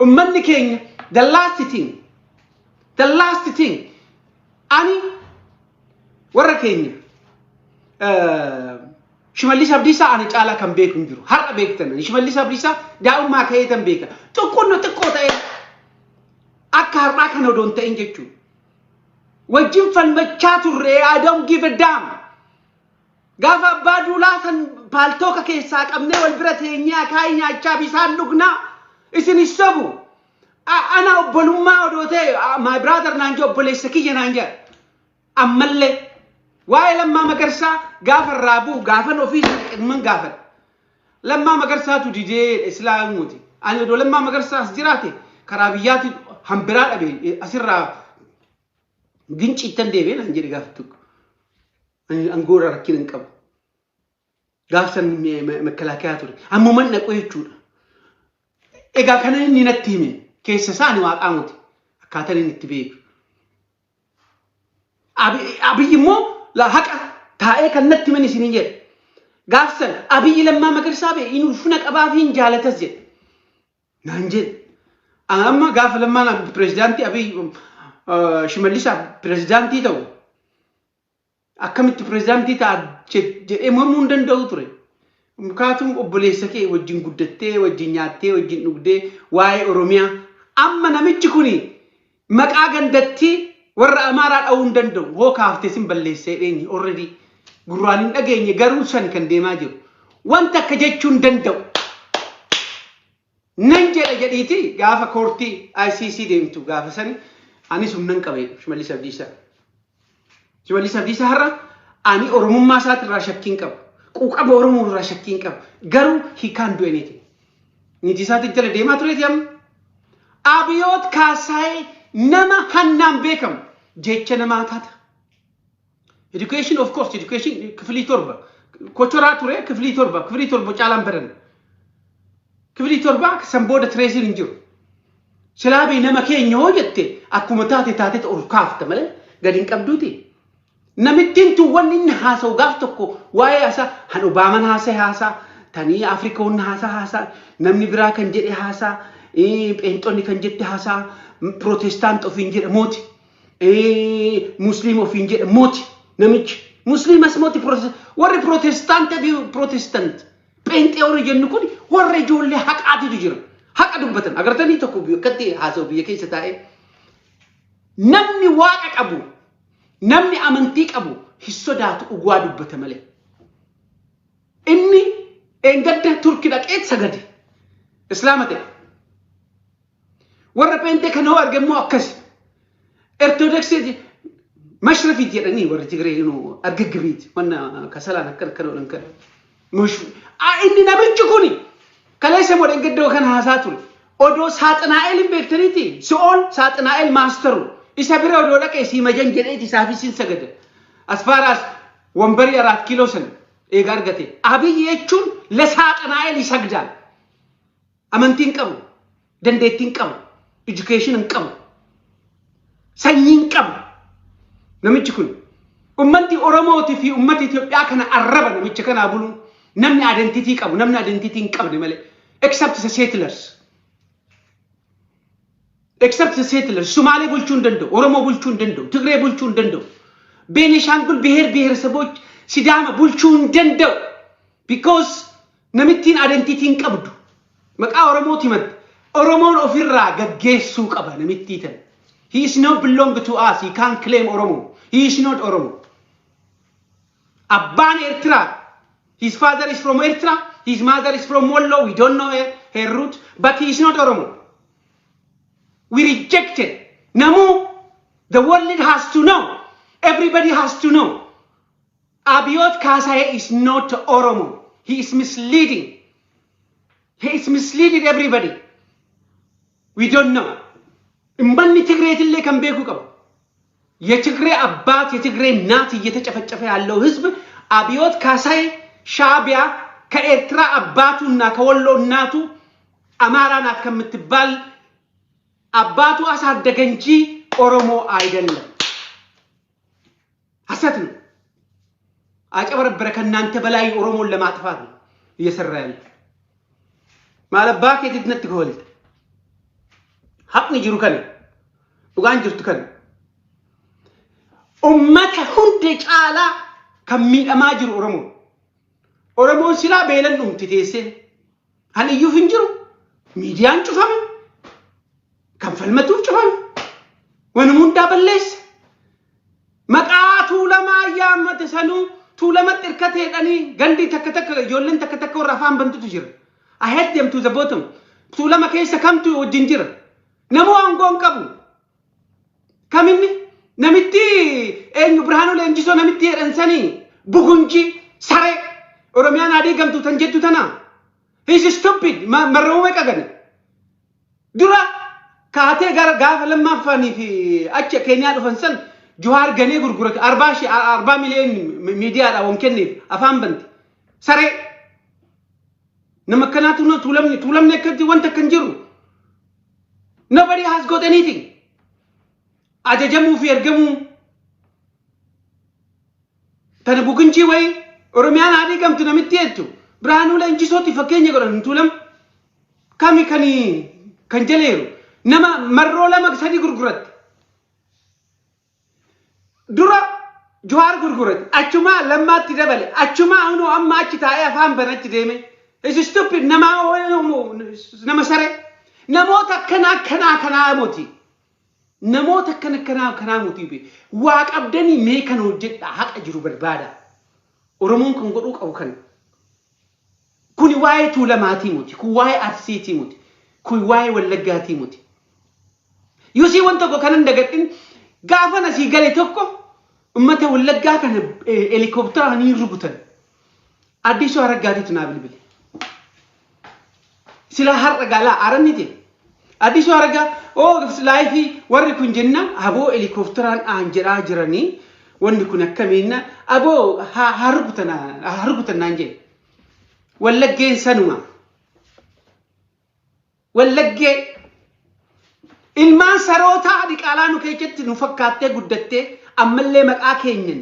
Uummanni keenya, the last thing, the last thing, ani warra keenya Shimallis Abdiisaa ani caalaa kan beeku hin jiru. Har'a beektan, Shimallis Abdiisaa daa'ummaa ka'ee tan beeka. Xiqqoon xiqqoo ta'ee akka har'aa kana odoo hin ta'in jechuudha. Wajjin falmachaa turre. I don't give a damn. Gaafa abbaa duulaa san paaltooka keessaa qabnee wal bira teenyee akaayii nyaachaa bisaan dhugnaa, isin hin sobu. Ana obbolummaa odoo ta'e, my brother naan jedhe, obboleessa kiyya naan jedhe. Ammallee waa'ee Lammaa Magarsaa gaafa irraa bu'u gaafan ofii qimman gaafadha. Lammaa Magarsaatu didee Islaamuuti. Ani odoo Lammaa Magarsaa as jiraate karaa biyyaatti hambiraa dhabe, asirraa ginciittan deebi'ee naan jedhe gaafa tokko. Ani angoorra rakkina hin qabu. Gaaf san makalaakiyaa ture. Ammuman dhaqu jechuudha. Egaa kana inni natti hime keessa isaa ani waaqaa miti. Akkaataan inni itti beeku. Abiyyi immoo la haqa taa'ee kan natti himan isinii jedhe. Gaaf san Abiyyi Lammaa Magarsaa bee inni ulfina qabaa fi hin jaalatas jedhe. Naan jedhe. Amma gaafa Lammaan pirezidaantii, Abiyyi Shimallisaa pirezidaantii ta'u, akkamitti pirezidaantii ta'a jedhee mormuu hin danda'u ture. Mukaatuun obboleessa kee wajjin guddattee, wajjin nyaattee, wajjin dhugdee, waa'ee Oromiyaa. Amma namichi kuni maqaa gandattii warra Amaaraa dha'uu hin danda'u. Hoo kaaftee sin balleessee dheenye already. Gurraan hin dhageenye, garuu san kan deemaa jiru. Wanta akka jechuu hin danda'u. Nan jedha jedhiiti gaafa koortii ICC deemtu gaafa sani anis humnan qabe Shimallis Abdiisaa. Shimallis Abdiisaa har'a ani Oromummaa isaatirraa shakkiin qabu. Quuqama Oromoo irraa shakkiin qabu. Garuu he can't do anything. Niitii isaatti jala deemaa tureeti amma. Abiyoot Kaasaayee nama hannaan beekamu, jecha namaa taata. Education, of course, education kifilii 7 kochoraa ture, kifilii 7 caalaan baran. Kifilii 7 san booda tireesiin hin jiru. Silaa bee nama keenya hoo jette, akkuma taate taatetti ol kaafta malee gadi hin qabduuti. Namittiin tun wanni inni haasa'u gaaf tokko waa'ee haasaa han Obaaman haasa'e haasaa, tanii Afrikoonni haasaa haasaa, namni biraa kan jedhe haasaa, pheenxonni kan jette haasaa, Pirootestaant ofiin jedhe mooti, Musliim ofiin jedhe mooti namichi. Musliimas moti, warri Pirootestaantii fi Pirootestant Pheenxee warri jennu kun warra ijoollee haqaatitu jira. Haqa dubbatan agartanii tokko akkatti haasa'u biyya keessa taa'ee. Namni waaqa qabu, namni amantii qabu hin sodaatu, dhugaa dubbata malee. Inni eengadda Turki dhaqee sagade. Islaama ta'e. Warra Pheenxee kana hoo arge immoo akkas. Ortodoksii mashrafiit jedhanii warri Tigree argaggabiiti. Wanna kasalaan akkana akkana godhan kana. Inni namichi kuni kaleessa moo dheengaddoo kana haasaa ture. Odoo Saaxinaa'el hin beektaniiti. Si'ool Saaxinaa'el maastaru. Isa bira odoo dhaqee sii majan jedheeti isaafis hin sagada. As far as wambarii 4 kiiloo san eega argate. Abiyyi jechuun ለሳጥናኤል ይሰግዳል። Amantii hin qabu. Dandeettii hin qabu. Education hin qabu. Sanyii hin qabu. Namichi kun ummati Oromootii fi ummati Itoophiyaa kana arraba namicha kanaa buluun, namni identity qabu, namni identity hin qabne malee, except the settlers. Except the settlers. Sumaalee bulchuu hin danda'u, Oromoo bulchuu hin danda'u, Tigree bulchuu hin danda'u, Beenishaangul ብሔር ብሔረሰቦች, Sidaama bulchuu hin danda'u. Because namittiin identity hin qabdu. Maqaa Oromooti himatte. Oromoon ofirraa gaggeessuu qaba namittii tana. He is not belong to us. He can't claim Oromo. He is not Oromo. Abbaan Eertiraa. His father is from Eritrea. His mother is from Wollo. We don't know her root. But he is not Oromo. We rejected. Namu, the world has to know. Everybody has to know. Abiyoot Kaasaye is not Oromo. He is misleading. He is misleading everybody. We don't know. Ummanni Tigreetillee kan beeku qabu. የትግሬ አባት የትግሬ እናት እየተጨፈጨፈ ያለው ህዝብ አብዮት ካሳዬ ሻዕቢያ ከኤርትራ አባቱና ከወሎ እናቱ አማራ ናት ከምትባል አባቱ አሳደገ እንጂ ኦሮሞ አይደለም። ሐሰት ነው። አጨበረበረ። ከእናንተ በላይ ኦሮሞን ለማጥፋት ነው እየሰራ ያለ። Maalabbaa keetiif natti koolte. Haqni jiru kana. Dhugaan jirtu kana. Ummata hundi caalaa kan miidhamaa jiru Oromoon. Oromoon silaa beelan dhumti teessee. Kan iyyuuf hin jiru. Miidiyaan cufame. Kan falmatuuf cufame. Wanuma hundaa balleessa. Maqaa Tuulamaa yaammate sanuu Tuulamatti hirkateedhanii gandi takka takka ijoolleen takka takka warra afaan bantutu jira. I hate them to the bottom. Tuulama keessa kamtu wajjin jira? Namuu aangoo hin qabu. Kaminni namitti eenyu, Birhaanuu Leenjisoo namitti jedhan sanii, bugunji saree Oromiyaan adii gamtu tan jettu tana. He is stupid. Marramuu meeqa gane? Dura kaatee gara gaafa lammaffaanii fi achi Keeniyaa dhufan san Jawaar ganee gurgurate, 40 miliyoon miidiyaadhaan waan kenneef afaan banti. Saree. Nama akkanaatu Tuulamni, Tuulamni akkatti wanta akkan jiru. Nobody has got anything. Ajajamuu fi ergamuu. Tana bukunjii wayii Oromiyaan adii gamtu namitti jettu. Birhaanuu Leenjisooti fakkeenya godhan Tuulam. Kami kan jaleeru nama marroo lama sadi gurguratte. Dura Jawaar gurgurate. Achumaa Lammaatti dabale. Achumaa hunoo amma achi taa'ee afaan banachi deeme. Is stupid, nama saree. Namoota akkanaa akkanaa kanaa moti. Namoota akkana akkanaa kanaa moti. Waa qabdanii mee kan hojjedha, haqa jiru barbaada. Oromoon kan godhuu qabu kana. Kuni waa'ee Tuulamaatii miti. Kun waa'ee Arsiitii miti. Kun waa'ee Wallaggaatii miti. Yusii waan tokko kanan dagadhin, gaafa asii gale tokko ummata Wallaggaa kana helikoophteraan ni rukutan. Addisuu Araggaatiitu naa bilbile. Silaa har'a galaa aranni ta'e. Addisuu Araggaa oo laayifii warri kun jennaan, aboo helikoophteraan aan jedhaa jiranii, wanni kun akkamiinna, aboo haa rukutan, haa rukutan naan jedhe. Wallaggeen sanuma. Wallaggee ilmaan sarootaa diqaalaa nu keessatti nu fakkaattee guddattee ammallee maqaa keenyan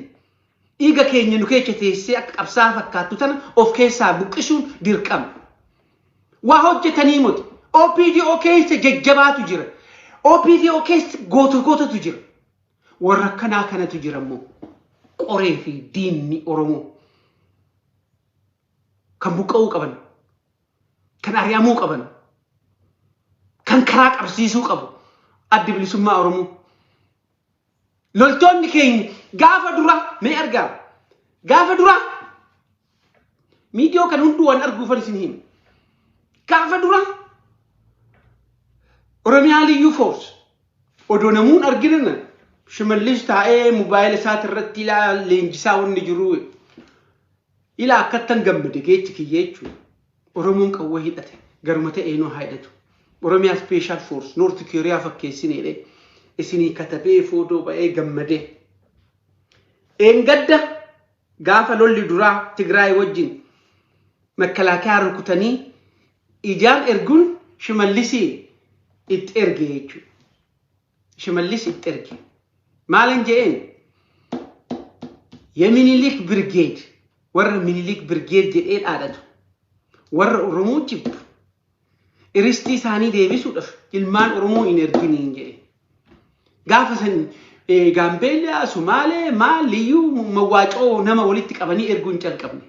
dhiiga keenya nu keessa teessee akka qabsaa fakkaattu tana of keessaa buqqisuun dirqama. Waa hojjetanii miti. OPDO keessa jajjabaatu jira. OPDO keessa goota gootatu jira. Warra akkanaa kanatu jira immoo. Qoree fi diinni Oromoo kan buqqa'uu qaban, kan ari'amuu qaban, kan karaa qabsiisuu qabu Addi Bilisummaa Oromoo. Loltoonni keenya gaafa dura mee argaa gaafa dura miidiyoo kan hunduu waan arguufan isin hima. Gaafa dura Oromiyaa Liyyuu Foors odoo namuun argina Shimallis taa'ee mobaayila isaati irratti ilaa leenjisaa wanni jiru ilaa akkattan gammade geechi kiyya jechuudha. Oromoon qawwee hidhate garuma ta'eenuu haa hidhatu. Oromiyaa Special Force North Korea fakkeessineedhe isinii katabee footoo ba'ee gammadee. Eengadda gaafa lolli duraa Tigraay wajjin makalaakaa rukutanii ijaan erguun Shimallisii itti erge jechuudha. Shimallis itti erge. Maalin je'een? Yeminilik Birgeed warra Minilik Birgeed jedhee dhaadhatu warra Oromoo jibbu iristii isaanii deebisuudhaaf ilmaan Oromoo hin erginiin jedhe. Gaafa san Gaambeellaa, Sumaalee, maal liyyuu mawwaacoo nama walitti qabanii erguu hin calqabne.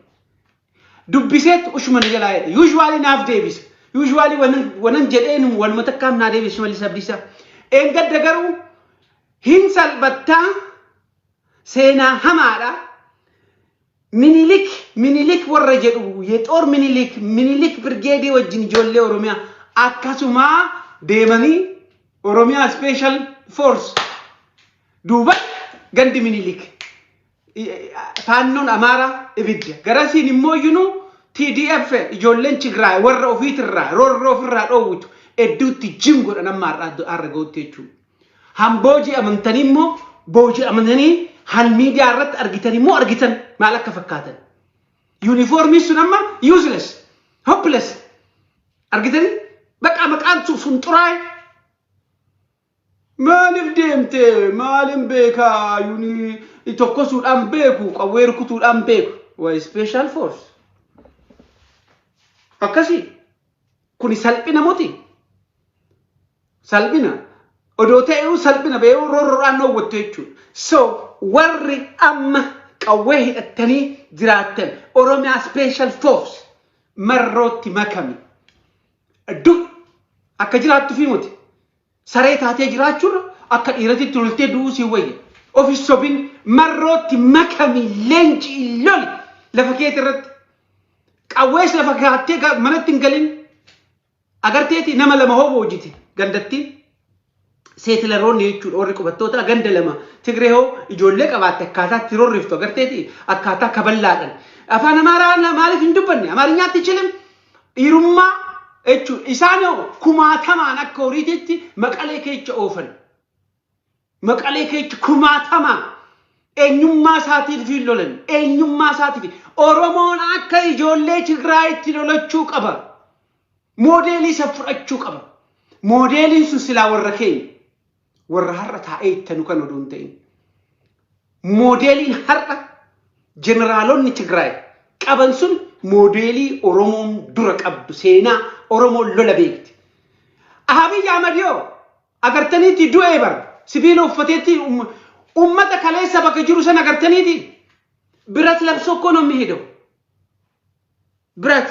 Dubbiseet ushuma na jalaa jedhe. Usually naaf deebisa. Usually wanan jedheen wanuma takkaaf naa deebisa Shimallis Abdiisaa. Eengadda garuu hin salphattaa seenaa hamaadha. Minilik Minilik warra jedhu yexoor Minilik Minilik birgeedii wajjin ijoollee Oromiyaa akkasumaa deemanii Oromiyaa Special Force duuba gandi Minilik faannoon Amaaraa ibidda garasiin immoo iyyuu TDF ijoolleen Tigraay warra ofiitirraa roorroo ofirraa dhoowwitu hedduutti jim godhan amma har'a ga'utti jechuudha. Han booji'amantanii immoo booji'amanii han miidiyaa irratti argitan immoo argitan maal akka fakkaatan. Yuunifoormiin sun amma useless, hopeless. Argitanii? Bakka maqaan sun xuraa'e. Maaliif deemte? Maalin beekaa? Yuuni tokkosuudhaan beeku, qawwee rukutuudhaan beeku. Waa special force. Akkasii. Kuni salphina moti. Salphina. Odoo ta'eewu salphina beeku roorroodhaan dhoowwattu jechuudha. So warri amma qawwee hidhattanii jiraattan Oromiyaa Special Force marrootti makami. Du akka jiraattu fi miti. Saree taatee jiraachuurra akka dhiiratitti loltee du'uu si wayya. Ofi sobin marrootti makami leenci loli lafa keeti irratti. Qawwees lafa kaattee manatti hin galin. Agarteeti nama lama hoo boojite gandatti. Seetilaroonni jechuudha warri qubattoota ganda lama Tigree hoo ijoollee qabaatte akkaataa itti rorriftu agarteeti akkaataa kaballaadhaan. Afaan Amaaraa maaliif hin dubbanne? Amaariñaatti chilim dhiirummaa jechuudha. Isaan hoo kumaatamaan akka horiititti Maqalee keessa oofan. Maqalee keessa kumaatamaan eenyummaa isaatiif hin lolan. Eenyummaa isaatiif Oromoon akka ijoollee Tigraayitti lolachuu qaba. Moodeelii isa fudhachuu qaba. Moodeeliin sun silaa warra keenya. Warra har'a taa'ee ittanu kan oduu hin ta'in. Moodeeliin har'a jeneraalonni Tigraay qaban sun moodeelii Oromoon dura qabdu seenaa Oromoon lola beekti. Abiy Ahmad yoo agartaniiti du'ee bara sibiila uffateetti ummata kaleessa bakka jiru sana agartaniiti ብረት ለብሶ እኮ ነው የሚሄደው። ብረት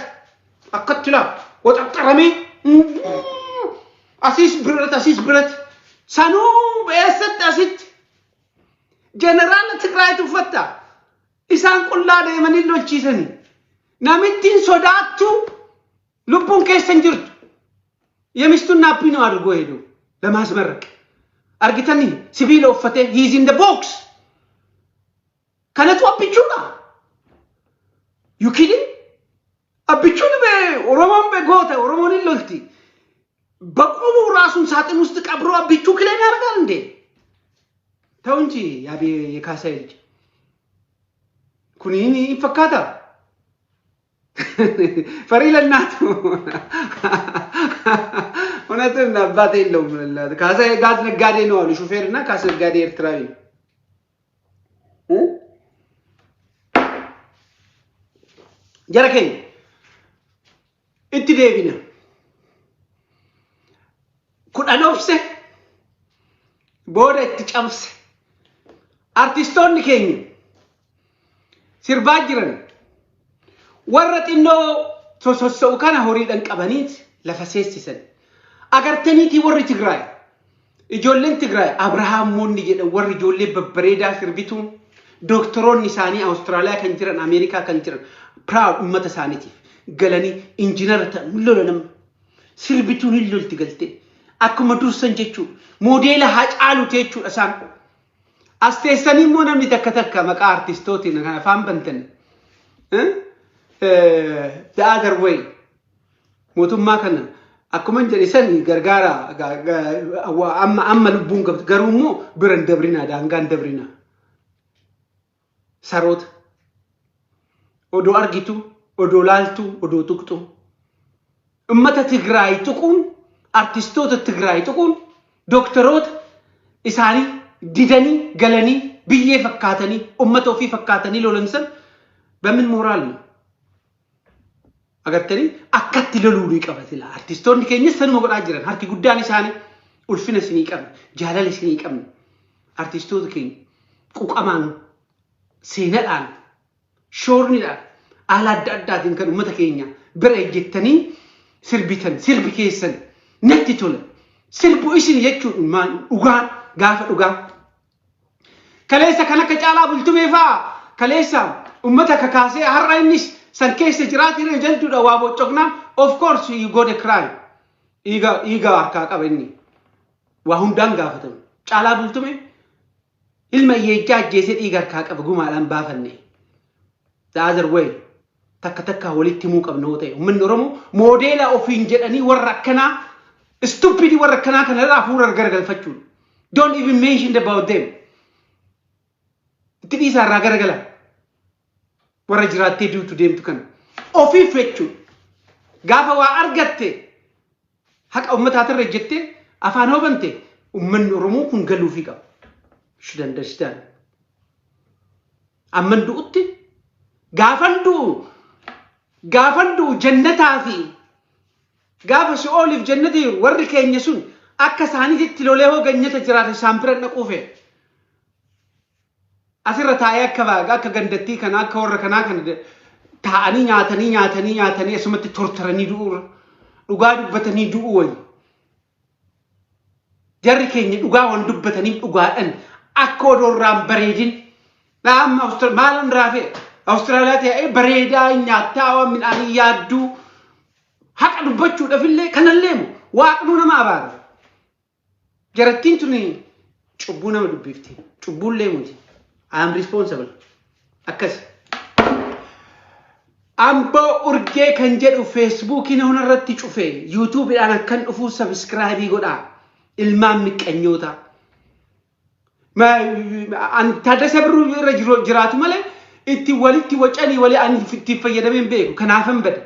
akkatti laa waxaxxaramee asiis ብረት asiis ብረት sanuu eessatti asitti jeneraala Tigraayitu uffatta isaan qullaa deemanii lolchiisanii namittiin sodaattu lubbuun keessa hin jirtu. የሚስቱን ናፒ ነው አድርጎ ሄዶ ለማስመረቅ argitanii sibiila uffatee he's in the box. Kanatu abbichuudha. You kidding? Abbichuun Oromoon goota Oromoon hin lolti. በቁሙ ራሱን ሳጥን ውስጥ ቀብሮ አቢቹ claim ያደርጋል እንዴ? ተው እንጂ ያቤ የካሳይ ልጅ ኩኒን ይፈካታ ፈሪ ለእናቱ እውነትን አባት የለውም። ለእናቱ ካሳይ ጋዝ ነጋዴ ነው አሉ ሹፌር እና ጋዝ ነጋዴ ኤርትራዊ ነው። Jara keenya itti deebina. 10 obse booda itti cabse. Artistoonni keenya Sirbaa jiran. Warra xinnoo sosossa'u kana horiidhaan qabaniit lafa seessisan. Agartaniitii warri Tigraay. Ijoolleen Tigraay Abrahaam Moonni jedhan, warri ijoollee babbareedaa sirbituun, dooktoroonni isaanii Awustiraaliyaa kan jiran, Ameerikaa kan jiran, proud uummata isaaniitiif galanii injinara ta'an lola nama. Sirbituun hin lolti galtee. Akkuma dursan jechuudha. Moodeela Hacaaluuti jechuudha isaan. As teessanii immoo namni takka takka maqaa artistootiin kan afaan bantan. The other way. Mootummaa kana akkuma jedhe san gargaara, amma amma lubbuun qabdu, garuu immoo bira hin dabrinaa, daangaa hin dabrinaa. Saroota. Odoo argitu, odoo laaltu, odoo tuqxu. Ummata Tigraay tuquun, artistoota Tigraay tuquun, doktoroota isaanii didanii galanii biyyee fakkaatanii, ummata ofii fakkaatanii lolan san በምን ሞራል ነው? Agartanii, akkatti loluu ni qaba sila. Artistoonni keenyas sanuma godhaa jiran. Harki guddaan isaanii ulfina isinii qabna, jaalala isinii qabna. Artistoota keenya quqamaan, seenadhaan, shoornidhaan, haala adda addaatiin kan uummata keenya bira ejjettanii sirbitan, sirbi keessan natti tola. Sirbu isin jechuun maal dhugaan gaafa dhugaa. Kaleessa kan akka Caalaa Bultumee fa'aa kaleessa uummata kakaasee, har'a innis san keessa jiraatee jalduudha waa boccoknaan, of course you got a crime. Dhiiga dhiiga harkaa qaba inni. Waa hundaan gaafatama. Caalaa Bultumee ilma hiyyeechaa ajjeesee dhiiga harkaa qaba, gumaadhaan baafanne. The other way, takka takka walitti himuu qabna yoo ta'e, uummanni Oromoo moodeela ofiin jedhanii warra akkanaa, stupid, warra akkanaa kanarraa hafuura garagalfachuudha. Don't even mention about them. Itti dhiisaa, irraa garagala. Warra jiraattee duutu deemtu kana. Ofiif jechuudha. Gaafa waa argatte, haqa uummataatirra jettee afaan hoobante, uummanni Oromoo kun galuufii qaba. Should understand. Amman du'utti, gaafan du'u jannataa fi gaafa si'ooliif jannati warri keenya sun akka isaaniitti lolee hoo ganyata jiraate isaan bira dhaquu fe'e. Asirra taa'ee akka akka gandattii kana, akka warra kanaa kana taa'anii nyaatanii nyaatanii nyaatanii asumatti tortoranii du'uurra dhugaa dubbatanii du'uu wayya. Jarri keenya dhugaa waan dubbataniif dhugaadhaan akka odoorraan bareedin. Amma maalan raafee Awustiraaliyaa ta'ee bareedaa nyaattaa, waan midhaanii yaadduu, haqa dubbachuudhaaf illee kanallee moo waaqnuu nama abaara. Jarattiin tuni cubbuu nama dubbifti. Cubbuullee muti. I am responsible. Akkas. Amboo Urgee kan jedhu Feesbuukiin irratti cufe, yuutuubiidhaan akkan dhufuu subscribe godhaa. Ilmaan miqqanyoota. Taaddasa Birruu irra jiraatu malee itti walitti wacanii walii ani itti fayyadamee hin beeku. Kanaafan bada.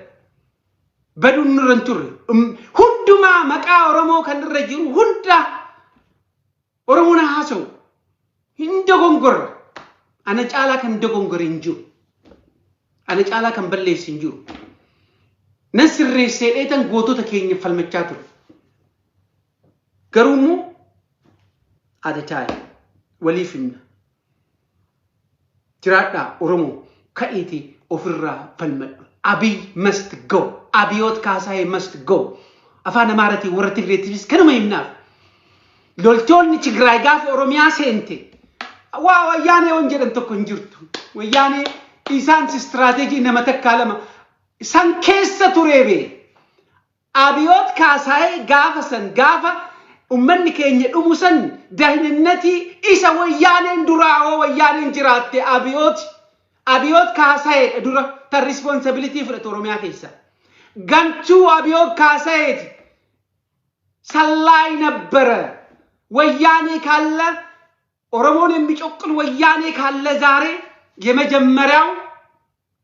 Baduun nurra hin turre. Hundumaa maqaa Oromoo kan irra jiru hunda Oromoon haasa'u. Hin dogongorra. Ana caalaa kan dogongore hin jiru. Ana caalaa kan balleesse hin jiru. Nan sirreessee dheetan gootota keenya falmachaa ture. Garuu immoo at a time waliif himna. Jiraadhaa Oromoo, ka'iitii ofirraa falmadhu. Abiy must go. Abiyoot Kaasaayee must go. Afaan Amaaratiin warra Tigreettiifis kanuma himnaaf. Loltoonni Tigraay gaafa Oromiyaa seente waa wayyaanee wan jedhan tokko hin jirtu. Wayyaanee isaan istiraateejii nama takkaa lama san keessa turee bee. Abiyoot Kaasaayee gaafa san, gaafa ummanni keenya dhumu san, dahinannatii isa wayyaaneen duraa hoo wayyaaneen jiraatte Abiyoot Kaasaayee dura tan responsibility fudhate Oromiyaa keessa. Gantuu Abiyoot Kaasayeeti. ሰላይ ነበረ። ወያኔ ካለ፣ ኦሮሞን የሚጨቁን ወያኔ ካለ፣ ዛሬ የመጀመሪያው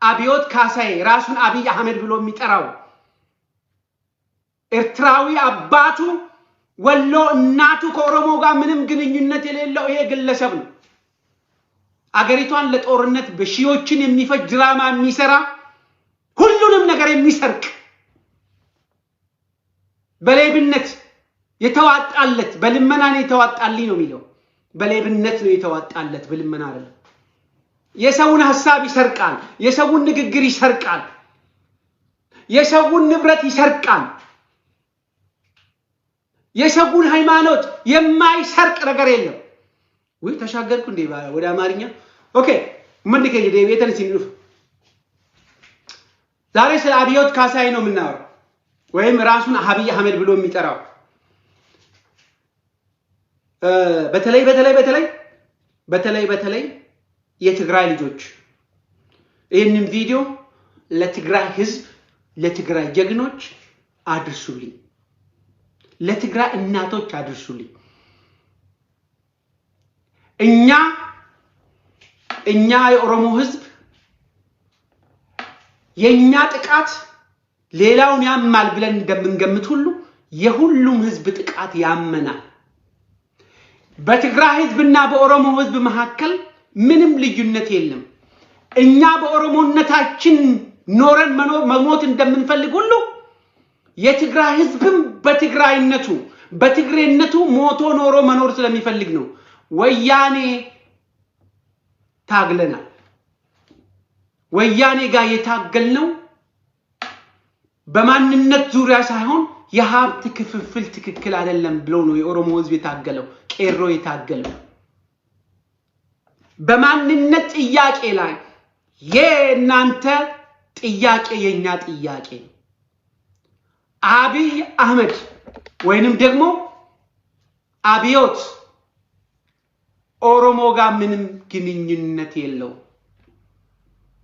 አብዮት ካሳዬ ራሱን አብይ አህመድ ብሎ የሚጠራው፣ ኤርትራዊ አባቱ፣ ወሎ እናቱ፣ ከኦሮሞ ጋር ምንም ግንኙነት የሌለው ይሄ ግለሰብ ነው። አገሪቷን ለጦርነት በሺዎችን የሚፈጅ ድራማ የሚሰራ፣ ሁሉንም ነገር የሚሰርቅ፣ በሌብነት የተዋጣለት፣ በልመና ነው የተዋጣልኝ ነው የሚለው። በሌብነት ነው የተዋጣለት፣ በልመና አይደለም። የሰውን ሀሳብ ይሰርቃል። የሰውን ንግግር ይሰርቃል። የሰውን ንብረት ይሰርቃል። የሰውን ሃይማኖት የማይሰርቅ ነገር የለም። ውይ፣ ተሻገርኩ እንዴ ወደ አማርኛ? Okay, ምን keenya deebi'eetan isin dhufa. ዛሬ ስለ አብዮት ካሳዬ ነው የምናወራው፣ ወይም ራሱን አብይ አህመድ ብሎ የሚጠራው። በተለይ በተለይ በተለይ በተለይ በተለይ የትግራይ ልጆች፣ ይህንን ቪዲዮ ለትግራይ ህዝብ፣ ለትግራይ ጀግኖች አድርሱልኝ፣ ለትግራይ እናቶች አድርሱልኝ። እኛ የኦሮሞ ህዝብ የእኛ ጥቃት ሌላውን ያማል ብለን እንደምንገምት ሁሉ የሁሉም ህዝብ ጥቃት ያመናል። በትግራይ ህዝብና በኦሮሞ ህዝብ መካከል ምንም ልዩነት የለም። እኛ በኦሮሞነታችን ኖረን መሞት እንደምንፈልግ ሁሉ የትግራይ ህዝብም በትግራይነቱ፣ በትግሬነቱ ሞቶ ኖሮ መኖር ስለሚፈልግ ነው። ወያኔ ታግለናል። ወያኔ ጋር የታገልነው በማንነት ዙሪያ ሳይሆን የሀብት ክፍፍል ትክክል አይደለም ብሎ ነው የኦሮሞ ህዝብ የታገለው፣ ቄሮ የታገለው። በማንነት ጥያቄ ላይ የእናንተ ጥያቄ የኛ ጥያቄ ነው። አብይ አህመድ ወይንም ደግሞ አብዮት ኦሮሞ ጋር ምንም ግንኙነት የለውም።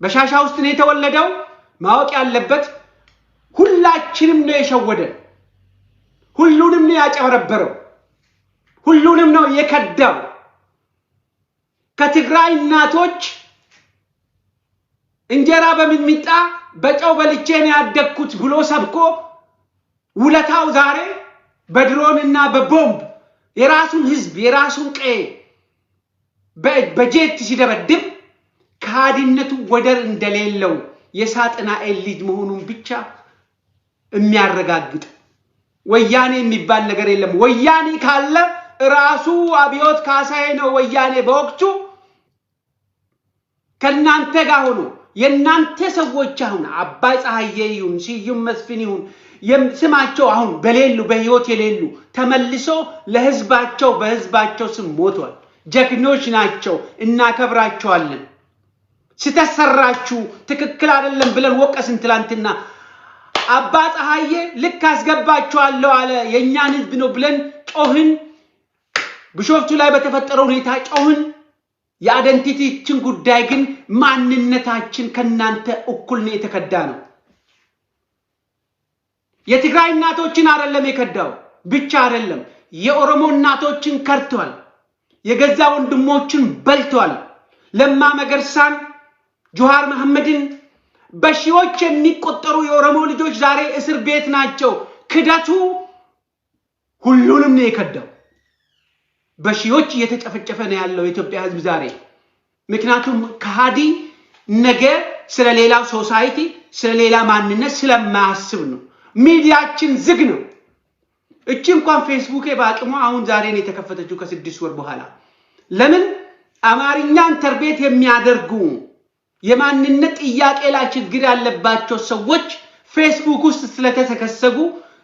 በሻሻ ውስጥ ነው የተወለደው። ማወቅ ያለበት ሁላችንም ነው የሸወደን። ሁሉንም ነው ያጨበረበረው። ሁሉንም ነው የከዳው። ከትግራይ እናቶች እንጀራ በሚጥሚጣ በጨው በልቼ ነው ያደግኩት ብሎ ሰብኮ ውለታው ዛሬ በድሮንና በቦምብ የራሱን ህዝብ፣ የራሱን ቀዬ በጄት ሲደበድብ ከሃዲነቱ ወደር እንደሌለው፣ የሳጥናኤል ልጅ መሆኑን ብቻ የሚያረጋግጥ። ወያኔ የሚባል ነገር የለም። ወያኔ ካለ ራሱ አብዮት ካሳዬ ነው። ወያኔ በወቅቱ ከእናንተ ጋር ሆኖ የእናንተ ሰዎች አሁን አባይ ፀሐዬ ይሁን፣ ስዩም መስፍን ይሁን፣ ስማቸው አሁን በሌሉ፣ በህይወት የሌሉ፣ ተመልሶ ለህዝባቸው በህዝባቸው ስም ሞቷል። ጀግኖች ናቸው፣ እናከብራቸዋለን። ስህተት ሰራችሁ፣ ትክክል አይደለም ብለን ወቀስን ትላንትና። አባ ፀሐዬ ልክ አስገባቸዋለሁ አለ፣ የእኛን ህዝብ ነው ብለን ጮህን። ቢሾፍቱ ላይ በተፈጠረው ሁኔታ ጮህን። የ identity ችን ጉዳይ ግን ማንነታችን ከናንተ እኩል ነው የተከዳ ነው። የትግራይ እናቶችን አይደለም የከዳው ብቻ አይደለም፣ የኦሮሞ እናቶችን ከድቷል። የገዛ ወንድሞችን በልቷል። ለማ መገርሳን፣ ጆሃር መሐመድን፣ በሺዎች የሚቆጠሩ የኦሮሞ ልጆች ዛሬ እስር ቤት ናቸው። ክደቱ ሁሉንም ነው የከዳው። በሺዎች እየተጨፈጨፈ ነው ያለው የኢትዮጵያ ሕዝብ ዛሬ። ምክንያቱም ከሃዲ ነገ ስለ ሌላው society፣ ስለ ሌላ ማንነት ስለማያስብ ነው። ሚዲያችን ዝግ ነው። እቺ እንኳን ፌስቡኬ በአቅሟ አሁን ዛሬ ነው የተከፈተችው ከ6 ወር በኋላ። ለምን? አማርኛ interpret የሚያደርጉ የማንነት ጥያቄ ላይ ችግር ያለባቸው ሰዎች ፌስቡክ ውስጥ ስለተሰከሰጉ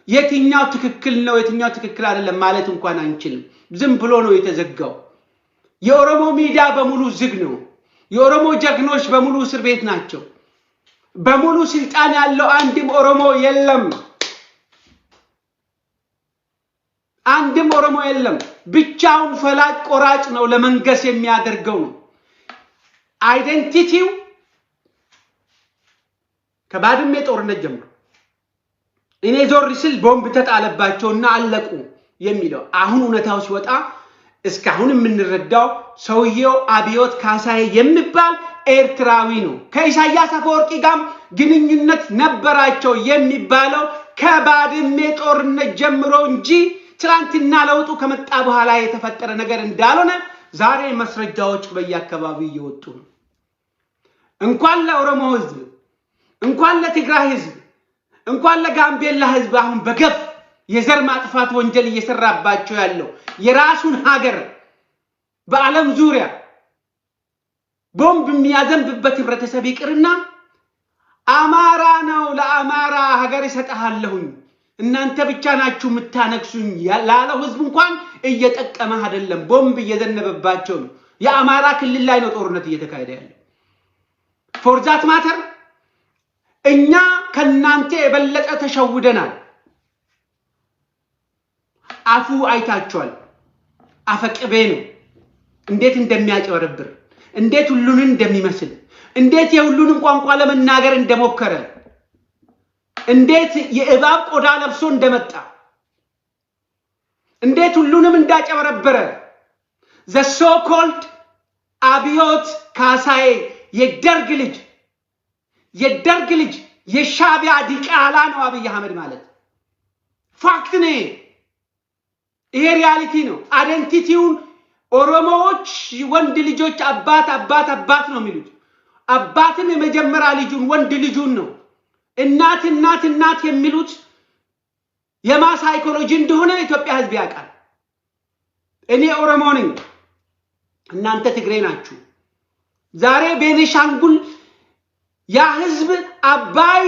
የትኛው ትክክል ነው፣ የትኛው ትክክል አይደለም ማለት እንኳን አንችልም። ዝም ብሎ ነው የተዘጋው። የኦሮሞ ሚዲያ በሙሉ ዝግ ነው። የኦሮሞ ጀግኖች በሙሉ እስር ቤት ናቸው። በሙሉ ስልጣን ያለው አንድም ኦሮሞ የለም። አንድም ኦሮሞ የለም። ብቻውን ፈላጭ ቆራጭ ነው፣ ለመንገስ የሚያደርገው ነው። Identity ው ከባድሜ ጦርነት ጀምሮ እኔ ዞር ስል ቦምብ ተጣለባቸውና አለቁ የሚለው አሁን እውነታው ሲወጣ እስካሁን የምንረዳው ሰውየው አብዮት ካሳዬ የሚባል ኤርትራዊ ነው። ከኢሳያስ አፈወርቂ ጋርም ግንኙነት ነበራቸው የሚባለው ከባድሜ ጦርነት ጀምሮ እንጂ ትናንትና ለውጡ ከመጣ በኋላ የተፈጠረ ነገር እንዳልሆነ ዛሬ ማስረጃዎች በየአካባቢው እየወጡ ነው። እንኳን ለኦሮሞ ሕዝብ፣ እንኳን ለትግራይ ሕዝብ፣ እንኳን ለጋምቤላ ሕዝብ አሁን በገፍ የዘር ማጥፋት ወንጀል እየሰራባቸው ያለው የራሱን ሀገር በዓለም ዙሪያ ቦምብ የሚያዘንብበት ህብረተሰብ ይቅርና አማራ ነው፣ ለአማራ ሀገር እሰጥሃለሁኝ፣ እናንተ ብቻ ናችሁ የምታነግሱኝ ላለው ህዝብ እንኳን እየጠቀመ አይደለም። ቦምብ እየዘነበባቸው ነው። የአማራ ክልል ላይ ነው ጦርነት እየተካሄደ ያለው። For that matter እኛ ከናንተ የበለጠ ተሸውደናል። አፉ አይታችኋል። አፈቅቤ ነው። እንዴት እንደሚያጭበረብር፣ እንዴት ሁሉንን እንደሚመስል፣ እንዴት የሁሉንም ቋንቋ ለመናገር እንደሞከረ፣ እንዴት የእባብ ቆዳ ለብሶ እንደመጣ፣ እንዴት ሁሉንም እንዳጨበረበረ፣ the so called አብዮት ካሳዬ የደርግ ልጅ የሻቢያ ዲቃላ ነው አብይ አህመድ ማለት። Fact ነው። ይሄ reality ነው። Identity ውን ኦሮሞዎች ወንድ ልጆች አባት አባት አባት ነው የሚሉት። አባትም የመጀመሪያ ልጁን ወንድ ልጁን ነው። እናት እናት እናት የሚሉት የማ psychology እንደሆነ ኢትዮጵያ ሕዝብ ያውቃል። እኔ ኦሮሞ ነኝ፣ እናንተ ትግሬ ናችሁ። ዛሬ ቤኒሻንጉል ያ ህዝብ አባይ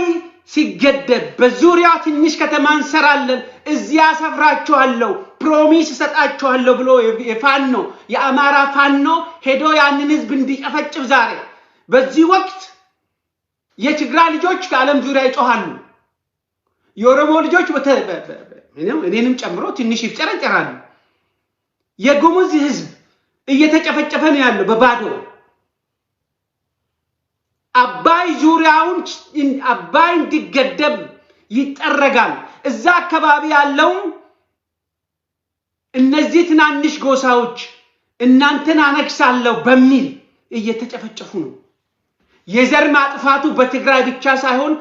ሲገደብ በዙሪያ ትንሽ ከተማ እንሰራለን፣ እዚያ አሰፍራችኋለሁ፣ promise እሰጣችኋለሁ ብሎ የፋኖ የአማራ ፋኖ ሄዶ ያንን ህዝብ እንዲጨፈጭፍ ዛሬ በዚህ ወቅት የትግራይ ልጆች ከዓለም ዙሪያ ይጮሃሉ። የኦሮሞ ልጆች እኔንም ጨምሮ ትንሽ ይፍጨረጨራሉ። የጉሙዝ ህዝብ እየተጨፈጨፈ ነው ያለው በባዶ። አባይ ዙሪያውን አባይ እንዲገደብ ይጠረጋል። እዛ አካባቢ ያለው እነዚህ ትናንሽ ጎሳዎች እናንተን አነግሳለሁ በሚል እየተጨፈጨፉ ነው። የዘር ማጥፋቱ በትግራይ ብቻ ሳይሆን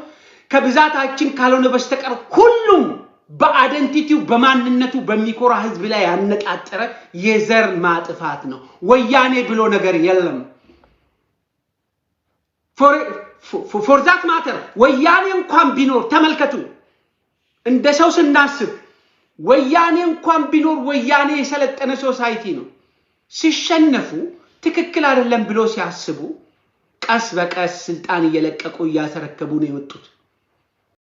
ከብዛታችን ካልሆነ በስተቀር ሁሉም በ identity ው በማንነቱ በሚኮራ ህዝብ ላይ ያነጣጠረ የዘር ማጥፋት ነው። ወያኔ ብሎ ነገር የለም። For that matter ወያኔ እንኳን ቢኖር፣ ተመልከቱ፣ እንደ ሰው ስናስብ ወያኔ እንኳን ቢኖር ወያኔ የሰለጠነ society ነው። ሲሸነፉ፣ ትክክል አይደለም ብሎ ሲያስቡ ቀስ በቀስ ስልጣን እየለቀቁ እያስረከቡ ነው የመጡት።